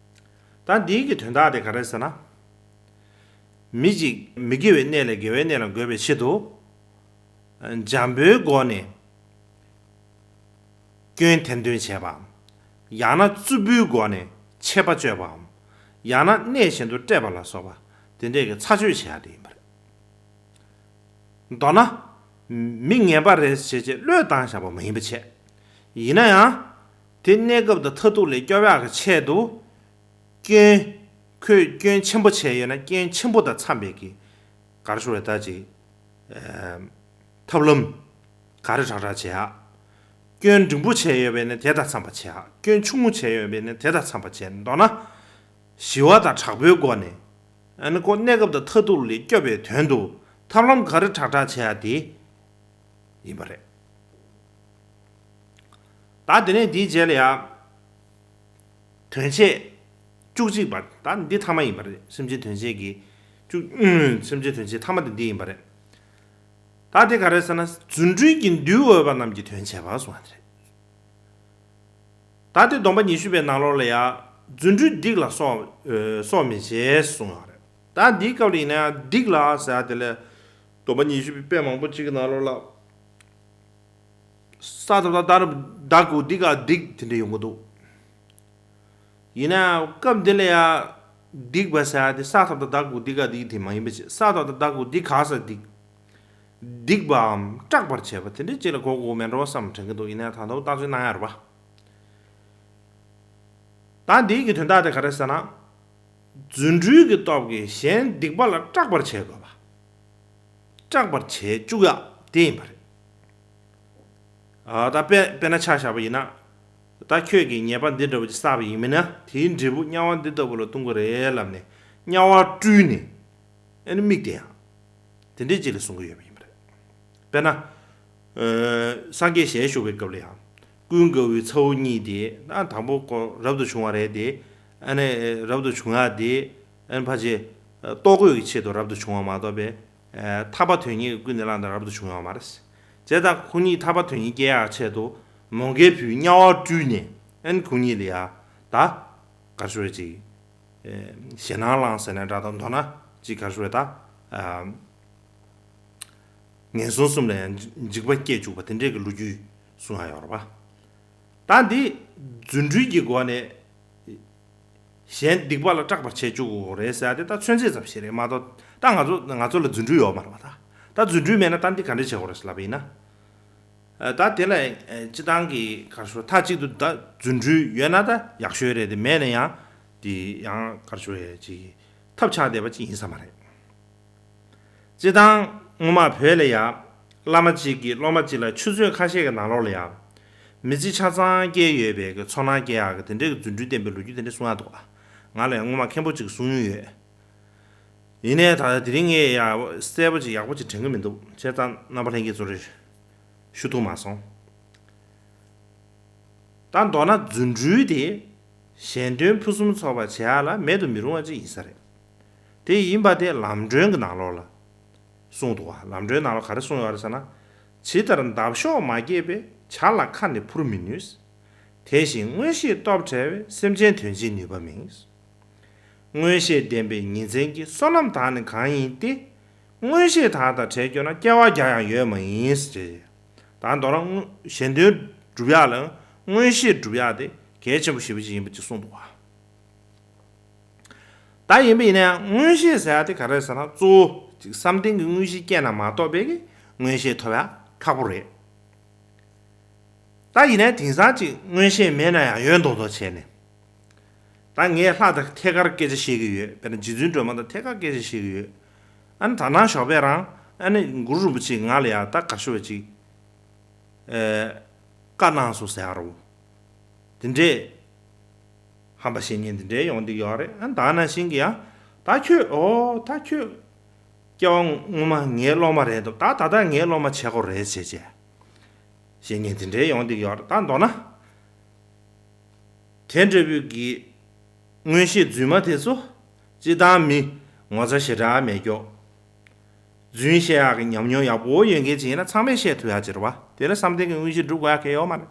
ད་འདིའི་གི་དོན་དག་དེ་ག་རེ་ཟེར་ན། མི་གཅིག་མི་དགེ་བའི་གནས་ལས་དགེ་བའི་གནས་ལ་འགོད་པའི་ཆེད་དུ། འཇམ་པོའི་སྒོ་ནས་སྐྱོན་ཐེར་འདོན་བྱས་པའམ། ཡང་ན་རྩུབ་པོའི་སྒོ་ནས་ཆད་པ་གཅོད་པའམ། ཡང་ན་གནས་གཞན་དུ་བསྐྲད་པ་ལ་སོགས་པ་དེ་འདྲས་ཀྱི་ཚར་གཅོད་བྱེད་ཡག་དེ་ཡིན་པ་རེད། མདོར་ན། མི་ངན་པ་རེད་ཟེར་བྱས་བློས་བཏང་བཞག་པ་མ་ཡིན་པ་བྱས། ཡིན་ན་ཡང་། དེ་གནས་སྐབས་དང་མཐར་ཐུག་ལ་སྐྱོབ་ཡག་གི་ཆེད་དུ། སྐྱོན། ཁོས་སྐྱོན་ཆེན་པོ་བྱས་ཡོད་ན་སྐྱོན་ཆེན་པོ་དང་འཚམས་པའི་གི། ག་རེ་ཞུ་དགོས་རེད་ད་ཅིག། ཐབས་ལམ། ག་རེ་དྲག་དྲག་བྱེད་ཡག། སྐྱོན་འབྲིང་པོ་བྱས་ཡོད་པས་ན་དེ་དང་འཚམས་པ་བྱེད་ཡག། སྐྱོན་ཆུང་ངུ་བྱས་ཡོད་པས་ན་དེ་དང་འཚམས་པ་བྱེད། མདོར་ན། ཞི་བ་དང་དྲག་པོའི་སྒོ་ནས། ཨ་ནི་ཁོ་གནས་སྐབས་དང་མཐར་ཐུག་ལ་སྐྱོབ་པའི་དོན་དུ་ཐབས་ལམ་ག་རེ་དྲག་དྲག་བྱེད་ཡག་དེ་ཡིན་པ་རེད། ད་དེ་ནས་འདིའི་རྗེས་ལ་ཡང་། དོན་བྱེད་བཅུ་གཅིག་པ། ད་འདི་ཐ་མ་ཡིན་པ་རེད། སེམས་ཅན་དོན་བྱེད་ཀྱི་བཅུ། སེམས་ཅན་དོན་བྱེད་ཐ་མ་དེ་འདི་ཡིན་པ་རེད། ད་དེ་ག་རེ་ཟེར་ན། རྫུ་འཕྲུལ་གྱིས་འདུལ་འོས་པ་རྣམས་ཀྱི་དོན་བྱེད་པ་གསུངས་པ་དེ་རེད། ད་དེ་སྡོམ་པ་ཉི་ཤུ་པའི་ནང་ལོགས་ལ་ཡང་། རྫུ་འཕྲུལ་སྡིག་ལ་སོགས། ཨ། སོགས་མི་བྱེད་གསུངས་པ་རེད། ད་འདིའི་སྐབས་ལ་ཡིན་ན་ཡང་སྡིག་ལ་ཟེར་ཡག་དེ་ལ། སྡོམ་པ་ཉི་ཤུ་པའི་དཔེ་མང་པོ་གཅིག་གི་ནང་ལོགས་ལ། ས་ཏ་བཏགས་སྡ་རུ་བཏགས་གུ་སྡི་ག་སྡིག་དེ་འདྲ་ཡོང་གི་འདུག། ཡིན་ན་སྐབས་འདི་ལ་ཡང་སྡིག་པ་ཟེར་ཡག་དེ་ས་ཏ་བཏགས་སྡ་གུ་སྡི་ག་སྡིག་དེ་མ་ཡིན་པ་བྱས། ས་ཏ་བཏགས་སྡ་གུ་སྡི་ག་ས་སྡིག། སྡིག་པའམ་སྐྲག་པར་བྱེད་པ་དེ་འདྲ་ཅིག་ལ་གོ་དགོས་མེད་འགྲོ་བསམ་དྲན་གྱི་འདུག། ཡིན་ན་ད་དུང་བརྟག་དཔྱད་གནང་ཡག་རེད་པ། ད་འདིའི་གི་དོན་དག་དེ་ག་རེ་ཟེར་ན། རྫུ་འཕྲུལ་གྱི་སྟོབས་ཀྱིས་གཞན་སྡིག་པ་ལ་སྐྲག་པར་བྱེད་དགོས་པ། སྐྲག་པར་བྱེད་བཅུག་ཡག་དེ་ཡིན་པ་རེད། ཨ། ད་དཔེ་དཔེར་ན་ཆ་བཞག་པ་ཡིན་ན། ད་ཁྱོད་ཀྱིས་ཉེས་པ་འདི་འདྲ་བོ་ཅིག་བསགས་པ་ཡིན་མིན་ན། དེའི་འབྲས་བུ་དམྱལ་བ་འདི་ལྟ་བུ་ལ་ལྟུང་གི་རེད་ལབ་ནས་དམྱལ་བ་སྤྲུལ་ནས། ཨ་ནི་དམིགས་ཏེ་ཡང་། དེ་འདྲའི་ཅིག་ལ་གསུང་གི་ཡོད་པ་ཡིན་པ་རེད། དཔེར་ན། ཨ། སངས་རྒྱས་ཞལ་བཞུགས་པའི་སྐབས་ལ་ཡང་། ཀུན་དགའ་བོའི་ཚ་བོ་གཉིས་དེ། ཨ། དང་པོ་ཁོ་རབ་ཏུ་བྱུང་བ་རེད་དེ། ཨ་ནི་རབ་ཏུ་བྱུང་ཡག་དེ། ཨ་ནི་ཕལ་ཆེར་ལྟོ་གོས་ཀྱི་ཆེད་དུ་རབ་ཏུ་བྱུང་བ་མ་གཏོགས་པའི། ཨ། ཐར་པ་དོན་གཉེར་གྱི་ཀུན་ནས་བསླངས་ཏེ་རབ་ཏུ་བྱུང་ཡོད་མ་རེད། བྱས་ཙང་ཁོ་གཉིས་ཐར་པ་དོན་གཉེར་སྐྱེ་ཡག་ཆེད་དུ་མོའུ་འགལ་བུས་དམྱལ་བ་སྤྲུལ་ནས། ཨ་ནི་ཁོ་གཉིས་ལ་ཡང་། ད་ག་རེ་ཞུ་དགོས་རེད་ཅིག། ཨེ། ཞེད་སྣང་བསླངས་ཟེར་ན་འདྲ་དང་། མདོར་ན་ཅིག་ག་རེ་ཞུ་དགོས་རེད་ད། ཨ། ངན་སོང་གསུམ་ལ་ཡང་འཇིགས་པ་སྐྱེ་བཅུག་པ་དེ་འདྲའི་གི་ལོ་རྒྱུས་གསུང་ཡག་ཡོད་རེད་པ། ད་འདི་རྫུ་འཕྲུལ་གྱི་སྒོ་ནས། གཞན་སྡིག་པ་ལ་སྐྲག་པར་བྱེད་བཅུག་དགོས་རེད་ཟེར་ཏེ། ད་མཚོན་བྱེད་ཙམ་ཞིག་རེད་མ་གཏོགས། ད་ང་ཚོ་ང་ཚོ་ལ་རྫུ་འཕྲུལ་ཡོད་མ་རེད་པ། ད་ད་རྫུ་འཕྲུལ་མེད་ན་ད་འདི་ག་འདྲ་བྱེད་དགོས་རེད་ཟེར་ལབ་པ་ཡིན་ན། ཨ། ད་དེ་ལ་སྤྱི་བཏང་གི་ག་རེ་ཞུ། མཐའ་གཅིག་ཏུ་ད་རྫུ་འཕྲུལ་ཡོད་ན་ད་ཡག་ཤོས་རེད་དེ། མེད་ན་ཡང་དེ་ཡང་ག་རེ་ཞུ་རེད། ཅིག་ཐབས་ཆག་བསྡད་པ་ཅིག་ཡིན་ས་མ་རེད། སྤྱིར་བཏང་སྔོན་མ་བོད་ལ་ཡ། བླ་མ་གཅིག་གིས་སློབ་མ་གཅིག་ལ་ཆུ་ཚོད་ཁ་ཤས་ཀྱི་ནང་ལོགས་ལ་ཡ། མི་ཚེ་ཆ་ཚང་སྐྱེལ་ཡོད་པའི་གི་ཚོར་སྣང་སྐྱེ་ཡག་གི་དེ་འདྲའི་གི་རྫུ་འཕྲུལ་བསྟན་པའི་ལོ་རྒྱུས་དེ་འདྲ་གསུང་ཡག་འདུག་ག། ང་ལ་ཡང་སྔོན་མ་མཁན་པོ་གཅིག་གསུང་མྱོང་ཡོད། ཡིན་ནའི་ད་དེ་རིང་ངས་ཡ་གསལ་པོ་ཅིག་ཡག་པོ་ཅིག་དྲན་གི་མི་འདུག་བྱས་ཙང་རྣམ་པ་ལྷན་རྒྱས་ཚོ་ལ་ཞུ་ཐུབ་མ་སོང་། ད་མདོར་ན་རྫུ་འཕྲུལ་དེ་གཞན་དོན་ཕུན་སུམ་ཚོགས་པ་བྱེད་ཡག་ལ་མེད་དུ་མི་རུང་བ་ཅིག་ཡིན་ས་རེད། དེ་ཡིན་པ་དེ་ལམ་སྒྲོན་གྱི་ནང་ལོགས་ལ་གསུངས་འདུག་ག། ལམ་སྒྲོན་ནང་ལ་ག་རེ་གསུངས་ཡོད་རེད་ཟེར་ན། ཇི་ལྟར་འདབ་གཤོག་མ་སྐྱེས་པས་བྱ་ལ་ཁ་ནི་འཕུར་མི་ནུས། དེ་བཞིན་མངོན་ཤེས་སྟོབས་བྲལ་བས་སེམས་ཅན་དོན་བྱེད་ནུས་པ་མིན། མངོན་ཤེས་ལྡན་པའི་ཉིན་མཚན་གྱི་བསོད་ནམས་དག་ནི་གང་ཡིན་ཏེ། མངོན་ཤེས་དག་དང་བྲལ་གྱུར་ན། སྐྱེ་བ་བརྒྱ་ཡང་ཡོད་མ་ཡིན་ཞེས། ད་མདོར་ན་གཞན་དོན་སྒྲུབ་ཡག་ལ་མངོན་ཤེས་སྒྲུབ་ཡག་དེ་གལ་ཆེན་པོ་ཞེ་པོ་ཅིག་ཡིན་པ་ཅིག་གསུངས་འདུག་ག། ད་ཡིན་པ་ཡིན་ན་ཡང་མངོན་ཤེས་ཟེར་ཡག་དེ་ག་རེ་ཟེར་ན། གཙོ་བོ་ཅིག་བསམ་གཏན་གྱི་མངོན་ཤེས་སྐྱེས་ན་མ་གཏོགས་པའི་གི་མངོན་ཤེས་ཐོབ་ཡག་ཁག་པོ་རེད། ད་ཡིན་ནའི་དེང་སང་ཅིག་མངོན་ཤེས་མེད་ན་ཡང་ཡོད་མདོག་མདོག་བྱས་ནས། ད་ངས་ལྷ་དང་ཐད་ཀར་སྐད་ཆ་བཤད་ཀྱི་ཡོད། དཔེར་ན་རྗེ་བཙུན་སྒྲོལ་མ་དང་ཐད་ཀར་སྐད་ཆ་བཤད་ཀྱི་ཡོད། ཨ་ནི་ད་ནང་ཞོགས་པ་རང་ཨ་ནི་གུ་རུ་རིན་པོ་ཆེས་ང་ལ་ཡ་ད་ག་རེ་ཞུ་བ་ཅིག་ཨེ། བཀའ་གནང་སོང་ཟེར་ཡ་རོ། དེ་འདྲས་ཧམ་པ་བཤད་མཁན་དེ་འདྲས་ཡོང་བསྡད་ཡོད་རེད། ཨ་ནི་ད་ནང་བཞིན་གྱི་ཡ། ད་ཁྱོད། ཨོ་ད་ཁྱོད་སྐྱེ་བ་སྔོན་མ་ངའི་སློབ་མ་རེད་འདུག་ད་ད་ལྟ་ངའི་སློབ་མ་བྱེད་དགོས་རེད་བྱས་བྱས། བཤད་མཁན་དེ་འདྲས་ཡོང་བསྡད་ཡོད་རེད། ད་མདོར་ན། དེ་འདྲ་བོའི་གི་མངོན་ཤེས་རྫུན་མ་དེ་ཚོ་སྤྱིར་བཏང་མི་ངོ་ཚ་ཞེ་དྲག་མེད་ཀྱོག་རྫུན་བཤད་ཡག་གི་ཉམས་མྱོང་ཡག་པོ་ཡོད་མཁན་ཅིག་ཡིན་ན་ཚང་མས་བཤད་ཐུབ་ཡག་ཅིག་རེད་བ། དེ་ལ་བསམ་གཏན་གྱི་མངོན་ཤེས་སྒྲུབ་དགོས་ཡག་གང་ཡང་ཡོད་མ་རེད།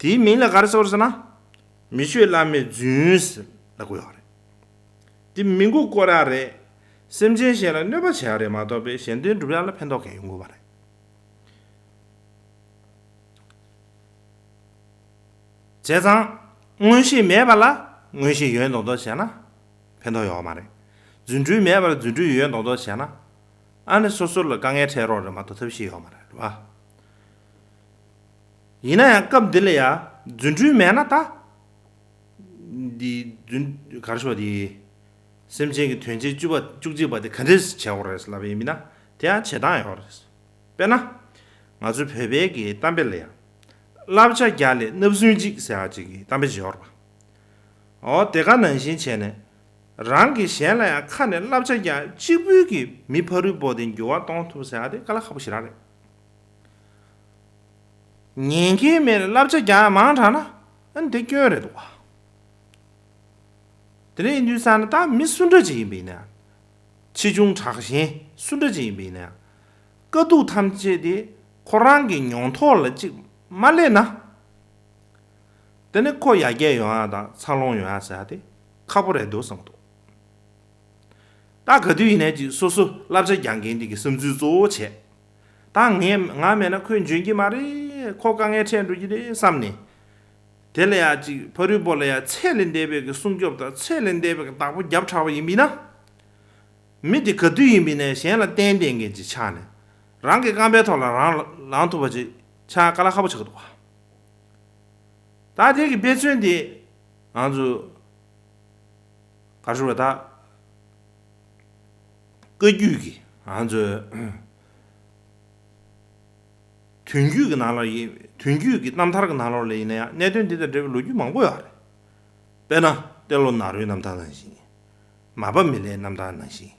དེའི་མིང་ལ་ག་རེ་ཟེར་ཟེར་ན། མི་ཆོས་བླ་མའི་རྫུན་ཟེར་ལབ་ཀྱི་ཡོད་རེད། དེ་མི་མགོ་སྐོར་ཡག་རེད། སེམས་ཅན་གཞན་ལ་གནོད་པ་བྱེད་ཡག་རེད་མ་གཏོགས་པའི་གཞན་དོན་སྒྲུབ་ཡག་ལ་ཕན་ཐོགས་གང་ཡང་ཡོང་གི་མ་རེད། བྱས་ཙང་། མངོན་ཤེས་མེད་པ་ལ་མངོན་ཤེས་ཡོད་མདོག་མདོག་བྱས་ན་ཕན་ཐོགས་ཡོད་མ་རེད། རྫུ་འཕྲུལ་མེད་པ་ལ་རྫུ་འཕྲུལ་ཡོད་མདོག་མདོག་བྱས་ན། ཨ་ནི་སོ་སོ་ལ་དཀའ་ངལ་འཕྲད་རོགས་རེད་མ་གཏོགས་ཐབས་ཤེས་ཡོད་མ་རེད། རེད་བ། ཡིན་ན་ཡང་སྐབས་འདི་ལ་ཡ་རྫུ་འཕྲུལ་མེད་ན་ད། འདི་རྫུན་ག་རེ་ཞུ་བ་དེ། སེམས་ཅན་གྱི་དོན་བྱེད་བཅུ་པ་བཅུ་གཅིག་པ་དེ་ག་འདྲས་བྱེད་དགོས་རེད་ལབ་པ་ཡིན་ན། དེ་ཡང་བྱེད་སྟངས་ཡོད་རེད། དཔེར་ན། ང་ཚོའི་བོད་པའི་གི་གཏམ་དཔེ་ལ་ཡང་། བསླབ་བྱ་བརྒྱ་ལས་བརྣབ་སེམས་གཅིག་ཟེར་ཡག་ཅིག་གི་གཏམ་དཔེ་ཅིག་ཡོད་རེད་པ། འོ་དེ་ག་ནང་བཞིན་བྱས་ནས། རང་གིས་གཞན་ལ་ཡང་ཁ་ནས་བསླབ་བྱ་བརྒྱ་གཅིག་པུས་གི་མི་ཕ་རོལ་པོ་དེ་འགྱུར་བ་གཏོང་ཐུབ་ཟེར་ཡག་དེ་དཀའ་ལས་ཁག་པོ་ཞེ་དྲག་རེད། ཉན་མཁན་མེད་ན་བསླབ་བྱ་རྒྱག་ཡག་མང་དྲགས་ན་ཨ་ནི་དེ་སྐྱོན་རེད་འདུག་བ། དེ་འདྲ་ཡིན་དུས་ཙང་ནས་ད་མི་སུ་འདྲ་ཅིག་ཡིན་པ་ཡིན་ན། ཆེ་ཆུང་དྲག་ཞན་སུ་འདྲ་ཅིག་ཡིན་པ་ཡིན་ན། དཀའ་སྡུག་ཐམས་ཅད་དེ་ཁོ་རང་གི་མྱོང་ཐོག་ལ་ཅིག་མ་སླེབས་ན། དེ་ནི་ཁོ་ཡར་རྒྱས་ཡོང་ཡག་དང་འཚར་ལོངས་ཡོང་ཡག་ཟེར་ཡག་དེ་ཁག་པོ་རེད་འདུག་བསམ་གྱི་འདུག་ད་ག་དུས་ཡིན་ནའི་ཅིག་སོ་སོ་བསླབ་བྱ་རྒྱག་མཁན་དེ་གི་བསམ་ཚུལ་གཙོ་བོ་བྱས། ད་ངས་ང་མེད་ན་ཁོས་འཇོན་གྱི་མ་རེད། ཁོ་དཀའ་ངལ་འཕྲད་འགྲོ་གི་རེད་བསམ་ནས། དེ་ལ་ཡ་ཅིག་ཕ་རོལ་པོ་ལ་ཡ་ཚད་ལས་འདས་པའི་གི་སྲུང་སྐྱོབ་དང་ཚད་ལས་འདས་པའི་གི་བདག་པོ་རྒྱབ་དྲགས་པ་ཡིན་པ་ཡིན་ན། མི་དེ་ག་དུས་ཡིན་པ་ཡིན་ནའི་གཞན་ལ་བརྟེན་བསྡད་མཁན་ཅིག་ཆགས་ནས། རང་གི་རྐང་པའི་ཐོག་ལ་རང་ལངས་ཐུབ་པ་ཅིག་ཆགས་དཀའ་ལས་ཁག་པོ་ཆགས་ཀྱི་འདུག་བ། ད་དེ་གི་དཔེ་མཚོན་དེ་ང་ཚོ་ག་རེ་ཞུ་དགོས་རེད་ད། བཀའ་བརྒྱུད་ཀྱི་ང་ཚོའི་དོན་བརྒྱུད་ཀྱི་ནང་ལ་ཡིན། དོན་བརྒྱུད་ཀྱི་རྣམ་ཐར་གྱི་ནང་ལོགས་ལ་ཡིན་ན་ཡང་གནད་དོན་འདི་དང་འབྲེལ་བའི་ལོ་རྒྱུས་མང་པོ་ཡོད་རེད། དཔེར་ན་ཏེ་ལོ་ནཱ་རོའི་རྣམ་ཐར་ནང་བཞིན། མར་པ་མི་ལའི་རྣམ་ཐར་ནང་བཞིན།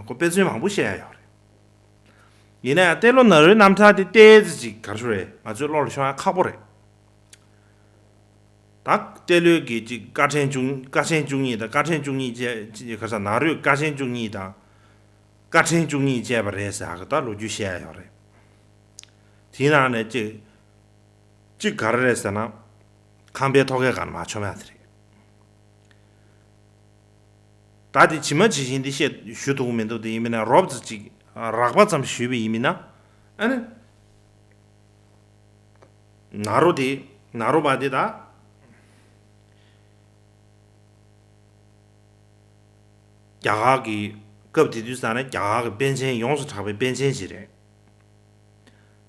ཁོ་དཔེ་མཚོན་མང་པོ་བཤད་ཡ་ཡོད་རེད། ཡིན་ན་ཡང་ཏེ་ལོ་ནཱ་རོའི་རྣམ་ཐར་དེ་ཏོག་ཙམ་ཅིག་ག་རེ་ཞུ་རེད། ང་ཚོའི་བློ་ལ་ཤོང་ཡ་ཁག་པོ་རེད། ད་ཏེ་ལོའི་གི་ཅིག་དཀའ་ཕྲན་བཅུ། དཀའ་ཆེན་བཅུ་གཉིས་དང་། དཀའ་ཕྲན་བཅུ་གཉིས་བཅས་ཅིག་ག་རེ་ཟེར། ནཱ་རོས་དཀའ་ཆེན་བཅུ་གཉིས་དང་། དཀའ་ཕྲན་བཅུ་གཉིས་བཅས་པ་རེད་ཟེར་གི་ད་ལོ་རྒྱུས་བཤད་ཡ་ཡོད་རེད། དེའི་ནང་ནས་ཅིག་ཅིག་ག་རེ་རེད་ཟེར་ན། ཁང་པའི་ཐོག་ཁའི་སྒང་ནས་མར་མཆོང་ཡ་དེ་རེད། ད་དེ་ཇི་མ་ཇི་བཞིན་དེ་བཤད་ཞུ་ཐུབ་ཀྱི་མི་འདུག་དེ་ཡིན་མིན་ན་རོབ་ཙམ་ཅིག་རགས་པ་ཙམ་ཞུས་པ་ཡིན་མིན་ན། ཨ་ནི། ནཱ་རོ་དེ། ནཱ་རོ་པ་དེ་ད། རྒྱ་གར་གྱི་སྐབས་དེ་དུས་ཙང་ནས་རྒྱ་གར་གྱི་པཎ་ཆེན་ཡོངས་སུ་གྲགས་པའི་པཎ་ཆེན་ཞིག་རེད།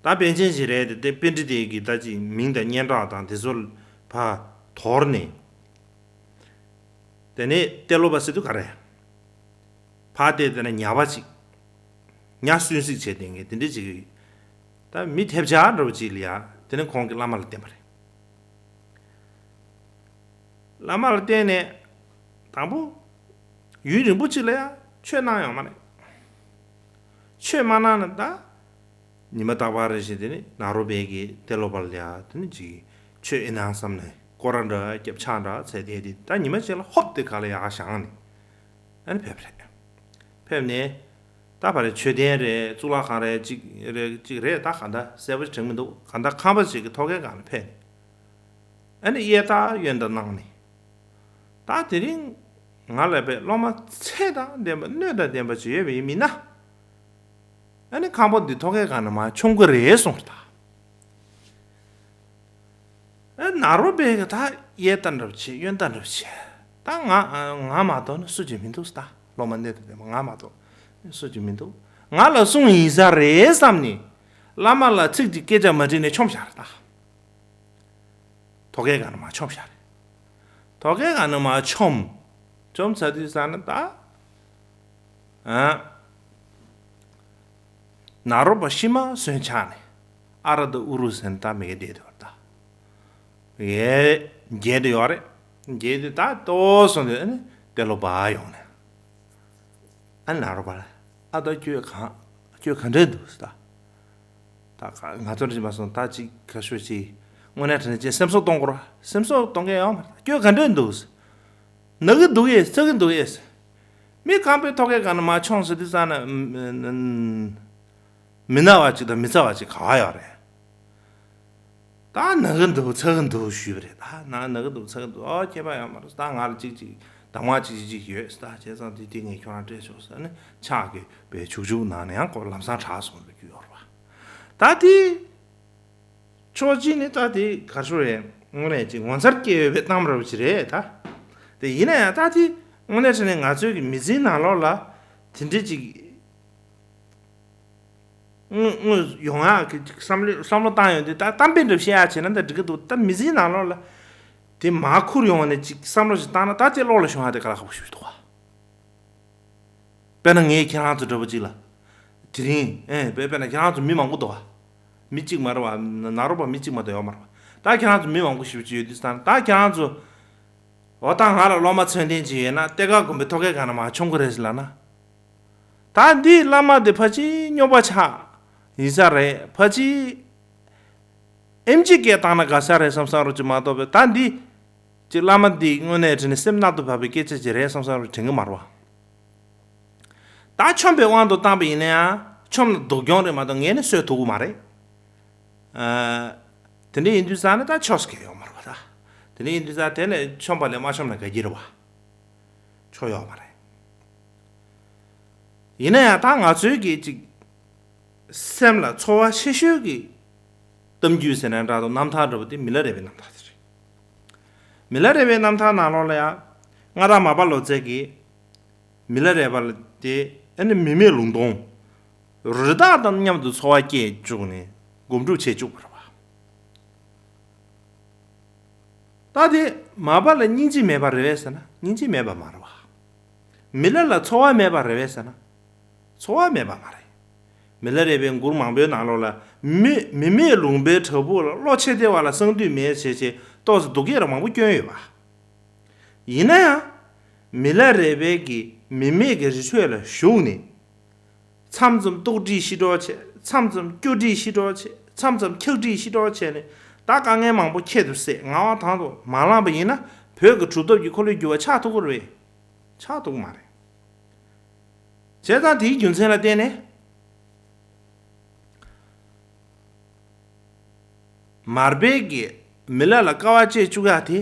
ད་པཎ་ཆེན་ཞིག་རེད་དེ། དེ་པཎྜི་ཏའི་གི་ད་ཅིག་མིང་དང་སྙན་གྲགས་དང་དེ་ཚོ་ཕར་དོར་ནས། དེ་ནས་གཏེར་སློབ་པ་ཟེར་དུས་ག་རེ། ཕར་བལྟས་དེ་ན་ཉ་པ་ཅིག་ཉ་སུན་སིག་བྱས་བསྡད་མཁན་དེ་འདྲ་ཅིག་ད་མི་ཐེབས་ཆག་འདྲ་བོ་ཅིག་ལ་ཡ། དེ་ནས་ཁོང་གིས་བླ་མ་ལ་བསྟན་པ་རེད། བླ་མ་ལ་བསྟན་ནས། དང་པོ། ཡུན་རིང་པོ་ཅིག་ལ་ཡ་ཆོས་གནང་ཡོད་མ་རེད། ཆོས་མ་གནང་ན་ད། ཉི་མ་རྟག་པར་རེ་བཞིན་དེ་ནི་ནཱ་རོ་པའི་གི་གཏེར་སློབ་པ་ལ་ཡ་དེ་ནི་ཅིག་ཆོས་ཨེ་གནང་བསམ་ནས་སྐོར་ར་འདྲ་རྒྱབ་ཕྱག་འདྲ་བྱས་ཏེ། དེ་ད་ཉི་མ་གཅིག་ལ་ཧོབ་དེ་ག་ལ་ཡ་བཞེངས་ནས་ཨ་ནི་ཕེབས་པ་རེད། ཕེབས་ནས་ད་ཕར་རེ་མཆོད་རྟེན་རེད། གཙུག་ལག་ཁང་རེད། གཅིག་རེད་གཅིག་རེད། ད་ག་འདྲ་གསལ་པོ་ཞིག་དྲན་གྱི་མི་འདུག་ག་འདྲ་ཁང་པ་ཞིག་གི་ཐོག་ཁའི་སྒང་ལ་ཕེབས་ནས། ཨ་ནི་གཡས་ལྟ་གཡོན་ལྟ་གནང་ནས། ད་དེ་རིང་ང་ལ་པའི་སློབ་མ་ཚད་དང་ལྡན་པ་སྣོད་དང་ལྡན་པ་ཅིག་ཡོད་པ་ཡིན་མིན་ན། ཨ་ནི་ཁང་པ་འདི་ཐོག་ཁའི་སྒང་ནས་མར་མཆོང་གི་རེད་གསུངས་པ་རེད་ད། ཨ་ནཱ་རོ་པའི་གི་ད་གཡས་ལྟ་འདྲ་བོ་བྱས། གཡོན་ལྟ་འདྲ་བོ་བྱས། ད་ང་ང་མ་གཏོགས་ནི་སུ་གཅིག་མི་འདུག་ད། སློབ་མ་སྣོད་དང་ལྡན་པ་ང་མ་གཏོགས་སུ་གཅིག་མི་འདུག་ང་ལ་གསུངས་ཡིན་ས་རེད་བསམ་ནས། བླ་མ་ལ་ཚིག་གཅིག་སྐད་ཆ་མ་དྲིས་ནས་མཆོངས་བཞག་རེད་ད། ཐོག་ཁའི་སྒང་ནས་མར་མཆོངས་བཞག་རེད། ཐོག་ཁའི་སྒང་ནས་མར་མཆོངས། མཆོངས་ཚར་དུས་ཙ་ན་ད། ཨ། ནཱ་རོ་པ་ཤི་མ་གསོན་ཆགས་ནས། ཨ་ར་ད་ཨུ་རུ་ཟེར་ནས་ད་མི་གེ་བསྡད་འདུག་ད། ཡེ། འགྱེལ་དུ་ཡོད་རེད། འགྱེལ་དུས་ད་ལྟོ་སོང་དུས་ཨ་ནི་གཏེར་སློབ་པ་ཡོང་ནས། ཨ་ནཱ་རོ་པ་ལ། ཨ་ད་ཁྱོད་གང་། ཁྱོད་ག་འདྲ་འདུག་ཟེར་ད། ད་ང་ཚོར་ཅིག་མ་སོང་ད་ཅིག་ཁ་ཤོ་ཅིག་དངོས་གནས་དྲང་གནས་ཅིག་སེམས་གསོ་གཏོང་དགོས་ར། སེམས་གསོ་གཏོང་མཁན་ཡོད་མ་རེད། ཁྱོད་ག་འདྲ་འདུག་ན་གི་འདུག་ཡས། ཚ་གི་འདུག་ཡས། མི་ཁང་པའི་ཐོག་ཁའི་སྒང་ནས་མར་མཆོངས་ཟེར་དུས་ཙ་ན། མི་ན་བ་ཅིག་དང་མི་ཚ་བ་ཅིག་ག་བ་ཡོད་རེད། ད་ན་གི་འདུག་ཚ་གི་འདུག་ཞུས་པ་རེད། ད་ན་ན་གི་འདུག་ཚ་གི་འདུག་ཨོ་ཁྱད་པར་ཡོད་མ་རེད། ད་ང་ལ་ཅིག་ཅིག་གདམས་ངག་ཅིག་ཅིག་ཅིག་ཡོད་ད། བྱས་ཙང་དེ་དེ་ངས་ཁྱོད་རང་སྤྲད་ཆོག་ཟེར་ནས་ཕྱག་གི་པའི་བྱུག་བྱུག་ནང་ནས་ཡང་ཁོ་ལམ་སང་དྲག་སོང་ཟེར་རྒྱུ་ཡོད་རེད་པ། ད་དེ། ཕྱོགས་གཅིག་ནས་ད་དེ་ག་རེ་ཞུ་རེད། དངོས་གནས་ཅིག་ངོ་མཚར་སྐྱེ་ཡོད་པའི་གཏམ་འདྲ་བོ་ཅིག་རེད་ད། དེ་ཡིན་ན་ཡང་ད་དེ་དངོས་གནས་དྲང་གནས་ང་ཚོའི་གི་མི་ཚེའི་ནང་ལོགས་ལ་དེ་འདྲ་ཅིག་དངོས་དངོས་ཡོང་ཡག་གི་བསམ་བློ་བསམ་བློ་བཏང་ཡོང་དུས། ད་གཏམ་དཔེ་འདྲ་བཤད་ཡག་བྱས་ན་ད་འགྲིག་གི་འདུག་ད་མི་ཚེའི་ནང་ལོགས་ལ་དེ་མར་ཁུར་ཡོང་ནས་ཅིག་བསམ་བློ་ཞིག་བཏང་ན། ད་དེ་བློ་ལ་ཤོང་ཡག་དེ་དཀའ་ལས་ཁག་པོ་ཞིག་འདུག་ག་དཔེར་ན་ངས་ཁྱེད་རང་ཚོ་འདྲ་པོ་ཅིག་ལ། དེ་རིང་ཨེ་དཔེ་དཔེར་ན་ཁྱེད་རང་ཚོ་མི་མང་པོ་འདུག་ག་མི་གཅིག་མ་རེད་པ། ནཱ་རོ་པ་མི་གཅིག་མ་གཏོགས་ཡོད་མ་རེད་པ། ད་ཁྱེད་རང་ཚོ་མི་མང་པོ་ཞེ་པོ་ཅིག་ཡོད་དུས་ཙང་། ད་ཁྱེད་རང་ཚོ། འོ་ད་ང་ལ་སློབ་མ་ཚད་ལྡན་ཅིག་ཡོད་ན་གཏེར་ཁ་དགོན་པའི་ཐོག་ཁའི་སྒང་ནས་མར་མཆོང་གི་རེད་ཟེར་ལབ་ན། ད་འདི་བླ་མ་འདི་ཕལ་ཆེར་རྙོག་པ་ཆགས་ཡིན་ས་རེད། ཕལ་ཆེར་ཨེམ་ཆི་སྐད་བཏང་ན་དགའ་ས་རེད་བསམ་བསམ་རོ་ཅིག་མ་གཏོགས་པས། ད་འདི་ཅིག་བླ་མ་འདི་དངོས་གནས་དྲང་གནས་སེམས་གནག་ཏུ་བབས་པའི་སྐད་ཆ་ཅིག་རེད་བསམ་བསམ་རོ་དྲན་གི་མ་རེད་པ། ད་མཆོངས་པའི་དབང་དུ་བཏང་པ་ཡིན་ན་ཡང་མཆོངས་ན་སྡུག་གྱོང་རེད་མ་གཏོགས་ངས་ནི་གསོས་ཐུབ་ཀྱི་མ་རེད། ཨ། དེ་འདྲ་ཡིན་དུས་ཙང་ནི་ད་ཆོག་ས་གང་ཡང་ཡོད་མ་རེད་པ། ད་དེ་འདྲ་ཡིན་དུས་ཙང་དེ་ནས་མཆོངས་པ་ལས་མ་མཆོངས་ན་དགའ་གི་རེད་པ། ཆོག་ཡོད་མ་རེད། ཡིན་ན་ཡང་ད་ང་ཚོའི་གི་ཅིག་སེམས་ལ་ཚོར་བ་ཆེ་ཤོས་ཀྱི་གཏམ་རྒྱུད་ཟེར་ན་འདྲ་འདུག་རྣམ་ཐར་འདྲ་པོ་དེ་མི་ལ་རས་པའི་རྣམ་ཐར་དེ་རེད། མི་ལ་རས་པའི་རྣམ་ཐར་ནང་ལོགས་ལ་ཡང་མངའ་བདག་མར་པ་ལོ་ཙཱ་གིས་མི་ལ་རས་པ་ལ་དེ་ཨ་ནི་མི་མེད་ལུང་སྟོང་། རི་དྭགས་དང་མཉམ་དུ་འཚོ་བ་སྐྱེལ་བཅུག་ནས་སྒོམ་སྒྲུབ་བྱེད་བཅུག་པ་རེད་པ། ད་དེ་མར་པ་ལ་སྙིང་རྗེ་མེད་པ་རེད་པས་ཟེར་ན་སྙིང་རྗེ་མེད་པ་མ་རེད་པ། མི་ལ་ལ་ཚོར་བ་མེད་པ་རེད་པས་ཟེར་ན་ཚོར་བ་མེད་པ་མ་རེད། མི་ལ་རས་པའི་མགུར་མང་པོའི་ནང་ལོགས་ལ་མི་མི་མེད་ལུང་པའི་བྲག་ཕུག་ལ་བློ་ཆེ་དེ་བ་ལ་གསང་འདུས་མེད་བྱས་བྱས་ཏོག་ཙམ་སྡུག་སྐད་རང་མང་པོ་བསྐྱོན་ཡོད་པ། ཡིན་ན་ཡང་མི་ལ་རས་པའི་གི་མི་མེད་ཀྱི་རི་ཁྲོད་ལ་བཞུགས་ནས། མཚམས་མཚམས་ལྟོགས་སྒྲིག་ཤི་གྲབས་བྱས། མཚམས་མཚམས་སྐྱོ་སྒྲིག་ཤི་གྲབས་བྱས། མཚམས་མཚམས་འཁྱག་སྒྲིག་ཤི་གྲབས་བྱས་ནས་ད་དཀའ་ངལ་མང་པོ་ཁྱད་དུ་བསད། ངག་དབང་དང་དུ་མ་བླངས་པ་ཡིན་ན་བོད་ཀྱི་གྲུབ་ཐོབ་ཀྱི་འཁོར་ལོའི་འགྱུར་བ་ཆགས་ཐུབ་ཀྱི་རེད། ཆགས་ཐུབ་ཀྱི་མ་རེད། བྱས་ཙང་དེའི་རྒྱུ་མཚན་ལ་བརྟེན་ནས། མར་པའི་གི་མི་ལ་ལ་དཀའ་བ་སྤྱད་བཅུག་ཡག་དེ་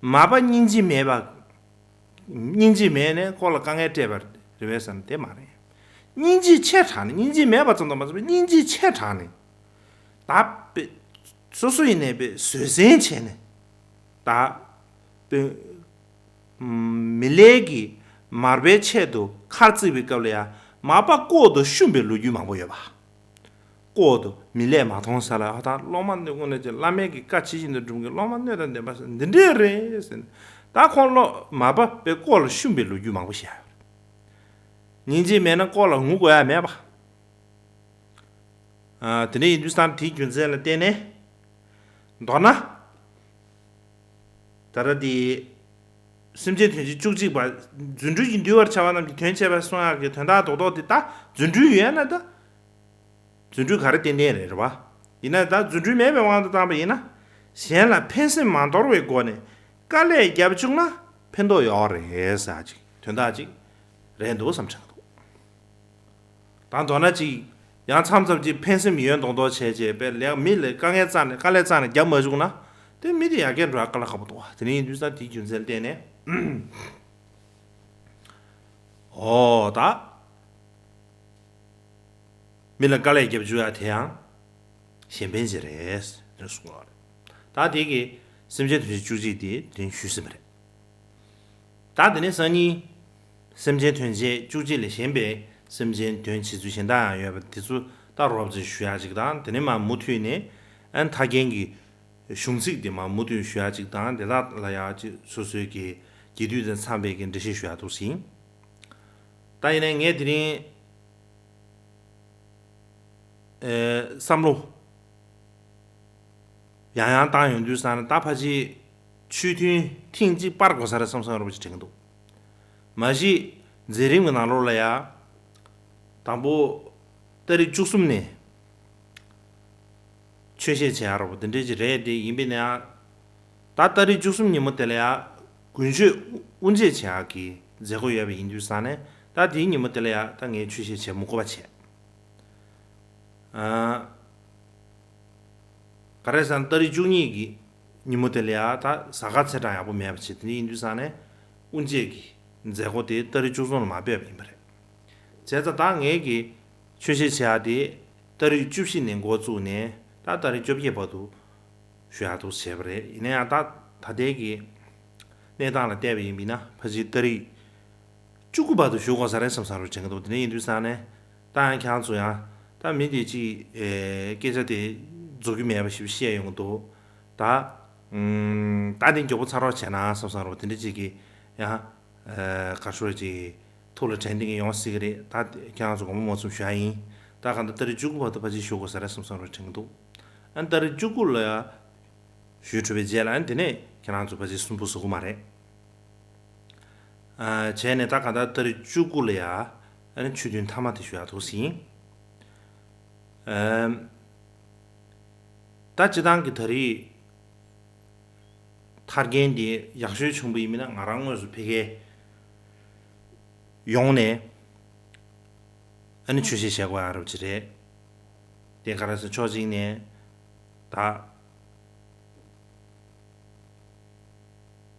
མར་པ་སྙིང་རྗེ་མེད་པ། སྙིང་རྗེ་མེད་ནས་ཁོ་ལ་དཀའ་ངལ་སྤྲད་པ་རེད་པས་ཟེར་ན་དེ་མ་རེད། སྙིང་རྗེ་ཆེ་དྲགས་ནས། སྙིང་རྗེ་མེད་པ་ཙམ་དུ་མ་ཟད་པར་སྙིང་རྗེ་ཆེ་དྲགས་ནས། ད་པེ་སོ་སོ་ཡིན་ནས་པེ་བཟོད་བསྲན་བྱས་ནས་ད་པེ་མི་ལའི་གི་མར་པའི་ཆེད་དུ་ ཁ་རྩིག་པའི་སྐབས་ལ་ཡང་མ་པ་ལྐོག་ཏུ་བཤུམས་པའི་ལོ་རྒྱུས་མང་པོ་ཡོད་པ། ལྐོག་ཏུ་མི་ལས་མ་མཐོང་ས་ལ་ཧ་ཐང་སློབ་མ་སྣོད་ཀུན་ལས་ཀྱི་བླ་མའི་གི་བཀའ་ཇི་བཞིན་དུ་སྒྲུབ་མཁན་སློབ་མ་སྣོད་དང་ལྡན་པ་ཟེར་འདི་འདྲས་རེད་ཟེར་ནས། ད་ཁོང་སློབ་མ་པ་པའི་ལྐོག་ལ་བཤུམས་པའི་ལོ་རྒྱུས་མང་པོ་བཤད་ཡོད་རེད། ཉིན་གཅིག་མེད་ན་ལྐོག་ལ་ངུ་དགོས་ཡ་མེད་པ། ཨ། དེ་འདྲ་ཡིན་དུས་ཙང་དེའི་རྒྱུ་མཚན་ལ་བརྟེན་ནས། མདོར་ན། ད་ལྟ་དེ། སེམས་ཅན་དོན་བྱེད་བཅུ་གཅིག་པ། རྫུ་འཕྲུལ་གྱིས་འདུལ་བར་བྱ་བ་རྣམས་ཀྱི་དོན་བྱེད་པ་གསུང་ཡག་གི་དོན་དག་རྡོག་རྡོག་དེ་ད་རྫུ་འཕྲུལ་ཡོད་ན་ད། རྫུ་འཕྲུལ་ག་རེ་ཏན་ཏན་རེད་རེད་བ། ཡིན་ན་ད་རྫུ་འཕྲུལ་མེད་པའི་དབང་དུ་བཏང་པ་ཡིན་ན། གཞན་ལ་ཕན་སེམས་མ་དོར་བའི་སྒོ་ནས་དཀའ་ལས་བརྒྱབ་བཅུག་ན་ཕན་ཐོགས་ཡོད་རེད་ཟེར་ཅིག་དོན་དག་ཅིག་རེད་འདུག་བསམ་དྲན་འདུག་ད་མདོར་ན་ཅིག་ཡང་མཚམས་མཚམས་ཅིག་ཕན་སེམས་ཡོད་མདོག་མདོག་བྱས་བྱས་པས་ལས་མི་ལ་དཀའ་ངལ་རྩ་ནས་དཀའ་ལས་རྩ་ནས་བརྒྱབ་མ་བཅུག་ན། དེ་མི་དེ་ཡར་རྒྱས་འགྲོ་ཡ་དཀའ་ལས་ཁག་པོ་འདུག་བ། དེ་ནས་ཡིན་དུས་ཙང་དེའི་རྒྱུ་མཚན་ལ་བརྟེན་ནས། ཨོ་ད། མི་ལ་དཀའ་ལས་བརྒྱབ་བཅུག་ཡ་དེ་ཡང་གཞན་ཕན་ཅིག་རེད་ཟེར་གསུངས་པ་རེད། ད་དེ་གི་སེམས་ཅན་དོན་བྱེད་བཅུ་གཅིག་དེ་དེ་རིང་ཞུས་ཟིན་པ་རེད། ད་དེ་ནས་སང་ཉིན་སེམས་ཅན་དོན་བྱེད་བཅུ་གཅིག་ལས་གཞན་པའི་སེམས་ཅན་དོན་བྱེད་ཚུལ་གཞན་དག་ཡང་ཡོད་པ་དེ་ཚོ་ད་རོབ་ཙམ་ཞུ་ཡ་ཅིག་དང་། དེ་ནས་མར་མུ་མཐུད་ནས་ཨ་ནི་ཐར་རྒྱན་གྱི་གཞུང་ཚིག་དེ་མར་མུ་མཐུད་ཞུ་ཡ་ཅིག་དང་། དེ་དག་ལ་ཡང་ཅིག་སོ་སོའི་གི་རྒྱས་བསྡུས་དང་འཚམས་པའི་གི་འགྲེལ་བཤད་ཞུ་ཡ་འདུག་ཟིན། ད་ཡིན་ནའི་ངས་དེ་རིང་ཨེ་བསམ་བློ་ཡང་ཡང་བཏང་ཡོང་དུས་ཙང་ནས། ད་ཕལ་ཆེར་ཆོས་ཐུན་ཐེངས་གཅིག་སྤར་དགོས་ས་རེད་བསམ་བསམ་འདྲ་པོ་ཅིག་དྲན་གྱི་འདུག་མ་གཞི་མཛད་རིམ་གྱི་ནང་ལོགས་ལ་ཡ། དང་པོ་ཏ་རིག་བཅུ་གསུམ་ནས་ཆོས་བཤད་བྱེད་ཡ་འདྲ་པོ་དེ་འདྲས་ཅིག་རེད། དེ་ཡིན་པས་ན་ཡང་། ད་ཏ་རིག་བཅུ་གསུམ་ཉིན་མོ་དེ་ལ་ཡ་དགུན་ཆོས་དབུ་འབྱེད་བྱེད་ཡག་གི་མཛད་སྒོ་ཡོད་པ་ཡིན་དུས་ཙང་ནས། ད་དེའི་ཉིན་མོ་དེ་ལ་ཡ་ད་ངས་ཆོས་བཤད་བྱེད་མི་དགོས་པ་བྱས། ཨ། ག་རེ་ཟེར་ན་ཏ་རིག་བཅུ་གཉིས་ཀྱི་ཉིན་མོ་དེ་ལ་ཡ་ད་གཟའ་སྐར་ཚེས་གྲངས་ཡག་པོ་མེད་པ་བྱས། དེ་འདྲ་ཡིན་དུས་ཙང་ནས་དབུ་འབྱེད་ཀྱི་མཛད་སྒོ་དེ་ཏ་རིག་བཅུ་གསུམ་ལ་མར་སྤོས་པ་ཡིན་པ་རེད། བྱས་ཙང་ད་ངས་ཀྱི་ཆོས་བཤད་བྱེད་ཡག་དེ་ཏ་རིག་བཅུ་བཞི་ནས་འགོ་བཙུགས་ནས་ད་ཏ་རིག་བཅོ་བརྒྱད་བར་དུ་ཞུ་ཡག་འདུག་བྱས་པ་རེད། ཡིན་ན་ཡང་ད་ད་ལྟའི་གི་གནས་སྟངས་ལ་བལྟས་པ་ཡིན་པ་ཡིན་ན། ཕལ་ཆེར་ཏ་རིག་བཅུ་དགུ་བར་དུ་ཞུ་དགོས་ས་རེད་བསམ་བསམ་འདྲ་པོ་དྲན་གྱི་འདུག་དེ་འདྲ་ཡིན་དུས་ཙང་ནས་ད་ཡང་ཁྱེད་རང་ཚོ་ཡང་ད་མི་དེ་ཅིག་ཨེ་སྐད་ཆ་དེ་རྫོགས་རྒྱུ་མེད་པ་ཞིག་བཤད་ཡོང་གི་འདུག་ད་ཨུམ། ད་དེ་མགྱོགས་པོ་ཚར་བ་བྱས་ན་བསམ་བསམ་འདྲ་པོ་དེ་འདྲ་ཅིག་གི་ཡང་ཨེ་ག་ཤོར་ཅིག་ཐུགས་ལ་དྲན་བསྡད་མཁན་ཡོང་སྲིད་ཀྱི་རེད། ད་ཁྱེད་རང་ཚོ་དགོངས་པ་མ་ཚོམ་ཞུ་ཡ་ཡིན། ད་གང་ལྟར་ཏ་རིག་བཅུ་དགུ་བར་དུ་ཕལ་ཆེར་ཞུ་དགོས་ས་རེད་བསམ་བསམ་འདྲ་པོ་དྲན་གྱི་འདུག་ཨ་ནི་ཏ་རིག་བཅུ་དགུ་ལ་ཡ་ཞུས་གྲུབ་པའི་རྗེས་ལ། ཨ་ནི་དེ་ནས་ཁྱེད་རང་ཚོ་ཕལ་ཆེར་སུན་པོ་བཟོ་གི་མ་རེད། ཨ། བྱས་ནས་ད་གང་ལྟར་ཏ་རིག་བཅུ་དགུ་ལ་ཡ་ཨ་ནི་ཆོས་ཐུན་མཐའ་མ་དེ་ཞུ་ཡག་འདུག་ཟིན། ཨ། ད་སྤྱིར་བཏང་གི་ད་རེས་ཐར་རྒྱན་འདི་ཡག་ཤོས་བྱུང་བ་ཡིན་ན། ང་རང་དངོས་སུ་ཕ་གིར་ཡོང་ནས་ཨ་ནི་ཆོས་བཤད་བྱེད་དགོས་ཡ་འདྲ་པོ་ཅིག་རེད། དེ་ག་རེ་ཟེར། ཕྱོགས་གཅིག་ནས་ད་རྗེ་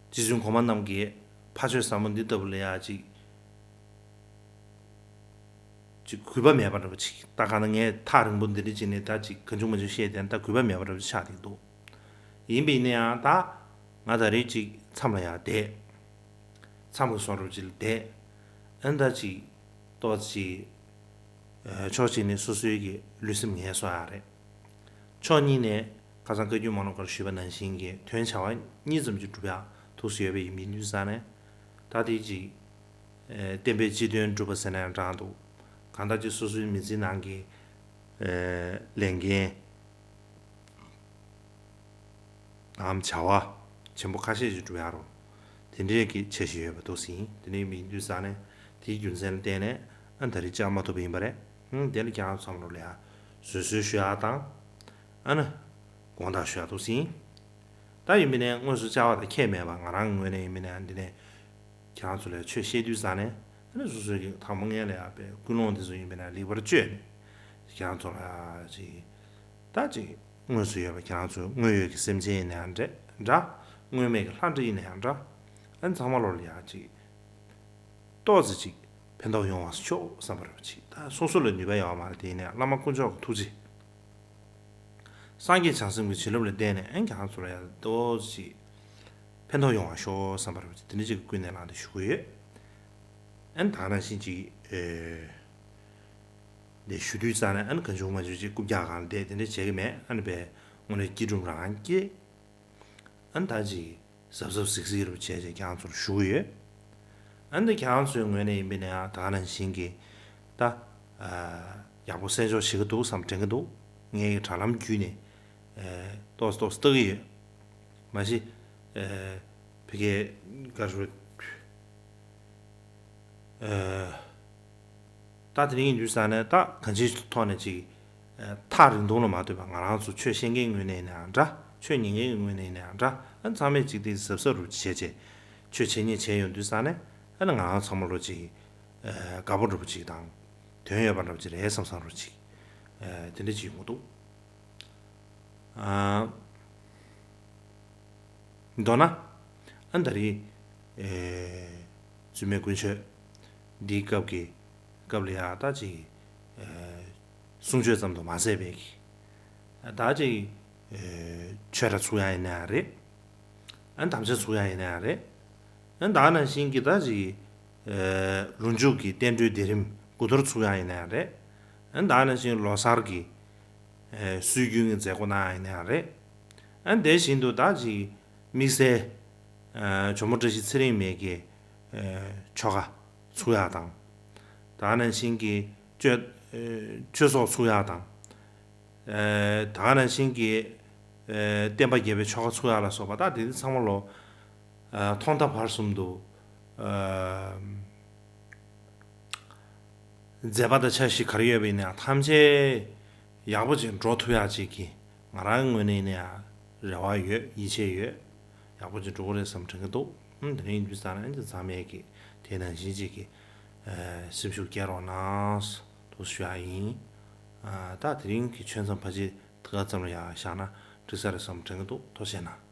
བཙུན་གོང་མ་རྣམས་ཀྱི་ཕ་ཆོས་ཟབ་མོ་འདི་ལྟ་བུ་ལ་ཡ་ཅིག་ཅིག་གུས་པ་མེད་པ་འདྲ་པོ་ཅིག་ད་གང་ན་ངས་ཐག་རིང་པོ་འདི་འདྲ་ཅིག་ནས་ད་ཅིག་གང་བྱུང་མང་བྱུང་བཤད་དེ་ད་གུས་པ་མེད་པ་འདྲ་པོ་ཅིག་ཆགས་བསྡད་འདུག་ཡིན་པ་ཡིན་ན་ཡང་ད་ང་ད་རེས་ཅིག་མཚམས་ལ་ཡར་བསྡད། མཚམས་ཀྱི་བཟོ་འདྲ་པོ་ཅིག་ལ་བསྡད། ཨ་ནི་ད་ཅིག་ཏོག་ཙམ་ཅིག་ཨ། ཕྱོགས་གཅིག་ནས་སོ་སོའི་གི་ལུས་སེམས་ངལ་གསོ་ཡག་རེད། ཕྱོགས་གཉིས་ནས་ཁ་སང་བཀའ་བརྒྱུད་མ་ནོར་ཁར་ཞུས་པ་ནང་བཞིན་གྱི་དོན་བྱ་བ་གཉིས་ཙམ་ཅིག་སྒྲུབ་ཡག་ཐུགས་སུ་ཡོད་པ་ཡིན་པ་ཡིན་དུས་ཙང་ནས། ད་དེ་ཅིག་ཨེ། བསྟན་པའི་སྤྱི་དོན་སྒྲུབ་པ་ཟེར་ན་ཡང་འདྲ་འདུག་གང་ལྟར་ཅིག་སོ་སོའི་མི་ཚེའི་ནང་གི་ཨེ། ལས་འགན་ནམ་བྱ་བ་ཆེན་པོ་ཁ་ཤས་ཤིག་སྒྲུབ་ཡག་རུ་དེ་འདྲའི་གི་འཆར་གཞི་ཡོད་པ་འདུག་ཟིན། དེ་འདྲའི་མི་ཡིན་དུས་ཙང་ནས་དེའི་རྒྱུ་མཚན་ལ་བརྟེན་ནས་ཨ་ད་རེས་བཅར་མ་ཐུབ་པ་ཡིན་པ་རེད། ཨང་། དེ་ལ་ཁྱེད་རང་ཚོ་བསམ་བློ་ལ་ཡ་བཟོད་གསོལ་ཞུ་ཡག་དང་། ཨ་ནི་དགོངས་དག་ཞུ་ཡག་འདུག་ཟིན། ད་ཡིན་པ་ཡིན་ན་དངོས་སུ་བཅར་བ་དང་ཁྱད་མེད་པ། ང་རང་ངོས་ནས་ཡིན་པ་ཡིན་ན་འདི་ནས་ཁྱེད་རང་ཚོ་ལ་ཆོས་བཤད་དུས་ཙང་ནས། ཨ་ནི་སོ་སོའི་གི་དང་པོ་ངས་ལ་ཡ་པའི་ཀུན་སློང་དེ་ཚོ་ཡིན་པ་ཡིན་ན་ལེགས་པར་བཅོས་ནས་ཁྱེད་རང་ཚོ་ལ་ཅིག་ད་ཅིག་དངོས་སུ་ཡོད་པ་ཁྱེད་རང་ཚོའི་དངོས་ཡོད་ཀྱི་སེམས་ཅན་ཡིན་ན་ཡང་འདྲ། དངོས་མེད་ཀྱི་ལྷ་འདྲེ་ཡིན་ན་ཡང་འདྲ། ཨ་ནི་ཚང་མ་ལོ་ལ་ཡ་ཅིག་ཏོག་ཙམ་ཅིག་ཕན་ཐོགས་ཡོང་བ་ཤོག་བསམ་པ་རེད་པ། ཅིག་ད་སོ་སོ་ལ་ནུས་པ་ཡོད་མ་རེད། དེ་ཡིན་ན་བླ་མ་དཀོན་མཆོག་གི་ཐུགས་རྗེ། སངས་རྒྱས་བྱང་སེམས་ཀྱི་བྱིན་རླབས་ལ་བརྟེན་ནས་ཨ་ནི་ཁྱེད་རང་ཚོ་ལ་ཡ་ཏོག་ཙམ་ཅིག་ཕན་ཐོགས་ཡོང་བ་ཤོག་བསམ་པ་རེད་པ། ཅིག་དེ་འདྲ་ཅིག་གི་ཀུན་ནས་བསླངས་ཏེ་ཞུ་གི་ཡོད། ཨ་ནི་ད་ག་ནང་བཞིན་ཅིག་ཨེ། འདི་ཞུ་དུས་ཙང་ནས་ཨ་ནི་གང་བྱུང་མང་བྱུང་ཅིག་རྐུབ་བཀྱག་སྒང་ལ་བསྡད་དེ་འདྲ་བྱེད་ཀྱི་མེད། ཨ་ནི་པའི་དངོས་གནས་སྐྱིད་སྒྲུབ་རང་སྐྱེ། ཨ་ནི་ད་ཅིག་གཟབ་གཟབ་གཟིགས་གཟིགས་རུ་བྱས་བྱས་ཁྱེད་རང་ཚོར་ཞུ་གི་ཡོད། ཨ་ནི་ཁྱེད་རང་ཚོའི་ངོས་ནས་ཡིན་པ་ཡིན་ན་ཡང་ད་ག་ནང་བཞིན་གྱི་ད་ཨ་ཡག་པོ་གསན་འཇོག་བྱེད་ཀྱི་འདུག་བསམ་དྲན་གྱི་འདུག་ངས་ཀྱི་དྲ་ལམ་བརྒྱུད་ནས་ཨ་ཏོག་ཙམ་ཏོག་ཙམ་ལྟ་གི་ཡོད། མ་གཞི་ཨ་ཕ་གིའི་བཀའ་འཁྲོལ་ཨ། ད་དེ་རིང་ཡིན་དུས་ཙང་ནས་ད་གང་ཅིའི་ཐོག་ནས་ཅིག་ཨ་ཐག་རིང་ཐུང་ལ་མ་ལྟོས་པར་ང་རང་ཚོ་ཆོས་ཤེས་མཁན་ངོས་ནས་ཡིན་ནའང་འདྲ། ཆོས་ཉན་མཁན་ངོས་ནས་ཡིན་ནའང་འདྲ། ཨ་ཚང་མས་ཅིག་དེ་གཟབ་གཟབ་རུ་བྱས་བྱས་ཆོས་འཆད་ཉན་བྱས་ཡོང་དུས་ཙང་ནས་ཨ་ནི་ང་རང་ཚང་མ་ལོ་ཅིག་ཨ་དགའ་པོ་འདྲ་པོ་ཅིག་དང་དོན་ཡོད་པ་འདྲ་པོ་ཅིག་རེད་བསམ་བསམ་རུ་ཅིག་ཨ་དེ་འདྲ་ཅིག་ཡོང་གི་འདུག་ཨ། མདོར་ན། ཨ་ད་རེས། ཨེ། བཙུན་མའི་དཀོན་མཆོག་འདིའི་སྐབས་ཀྱི་སྐབས་ལ་ཡང་ད་ཅིག་ཨེ། གསུང་ཆོས་ཙམ་དུ་མ་ཟད་པའི་གི་ད་ཅིག་ཨེ། ཆོས་ར་ཚུགས་ཡ་ཡིན་ན་ཡང་རེད། ཨ་དམ་བཅའ་ཚུགས་ཡ་ཡིན་ན་ཡང་རེད། ཨ་ད་ནང་བཞིན་གྱི་ད་ཅིག་ཨེ། ལོ་མཇུག་གི་བསྟན་འགྲོའི་སྡེ་རིམ་དགུ་གཏོར་ཚུགས་ཡ་ཡིན་ན་ཡང་རེད། ཨ་ད་ནང་བཞིན་ལོ་གསར་གྱི་ཨེ། སྲོལ་རྒྱུན་གྱི་མཛད་སྒོ་གནང་ཡ་ཡིན་ན་ཡང་རེད། ཨ་དེ་བཞིན་དུ་ད་ཅིག་དམིགས་བསལ་ཨ་ཇོ་མོ་བཀྲ་ཤིས་ཚེ་རིང་མའི་གི་ཨ་ཆོ་ག་ཚུགས་ཡག་དང་། ད་ག་ནང་བཞིན་གྱི་གཅོད་ཨ་གཅོད་ཚོགས་ཚུགས་ཡག་དང་། ཨ་ད་ག་ནང་བཞིན་གྱི་ཨ་བསྟན་པ་རྒྱས་པའི་ཆོ་ག་ཚུགས་ཡག་ལ་སོགས་པ་ད་དེ་ཚང་མ་ལོ་ཨ་ཐོག་མཐའ་བར་གསུམ་དུ་ཨ། མཛད་པ་དང་འཆར་གཞི་ག་རེ་ཡོད་པ་ཡིན་ན་ཐམས་ཅད་ཡག་པོ་ཅིག་འགྲོ་ཐུབ་ཡག་ཅིག་གི་ང་རང་ངོས་ནས་ཡིན་ན་ཡང་རེ་བ་ཡོད། ཡིད་ཆེས་ཡོད། ཡག་པོ་ཅིག་འགྲོ་གི་རེད་བསམ་དྲན་གྱི་འདུག་ཨུམ་དེ་རིང་ཡིན་དུས་ཙང་ནས་ཚང་མས་ཀྱི་དེ་ནང་བཞིན་ཅིག་གི་ཨ་སེམས་ཤུགས་རྒྱས་རོགས་གནང་དུ་ཞུ་ཡག་ཡིན། ཨ་ད་དེ་རིང་གི་ཆོས་མཚམས་ཕལ་ཆེར་དེ་ག་ཙམ་ལ་ཡང་བཞག་ན་འགྲིག་ས་རེད་བསམ་དྲན་གྱི་འདུག་ཐུགས་རྗེ་གནང་།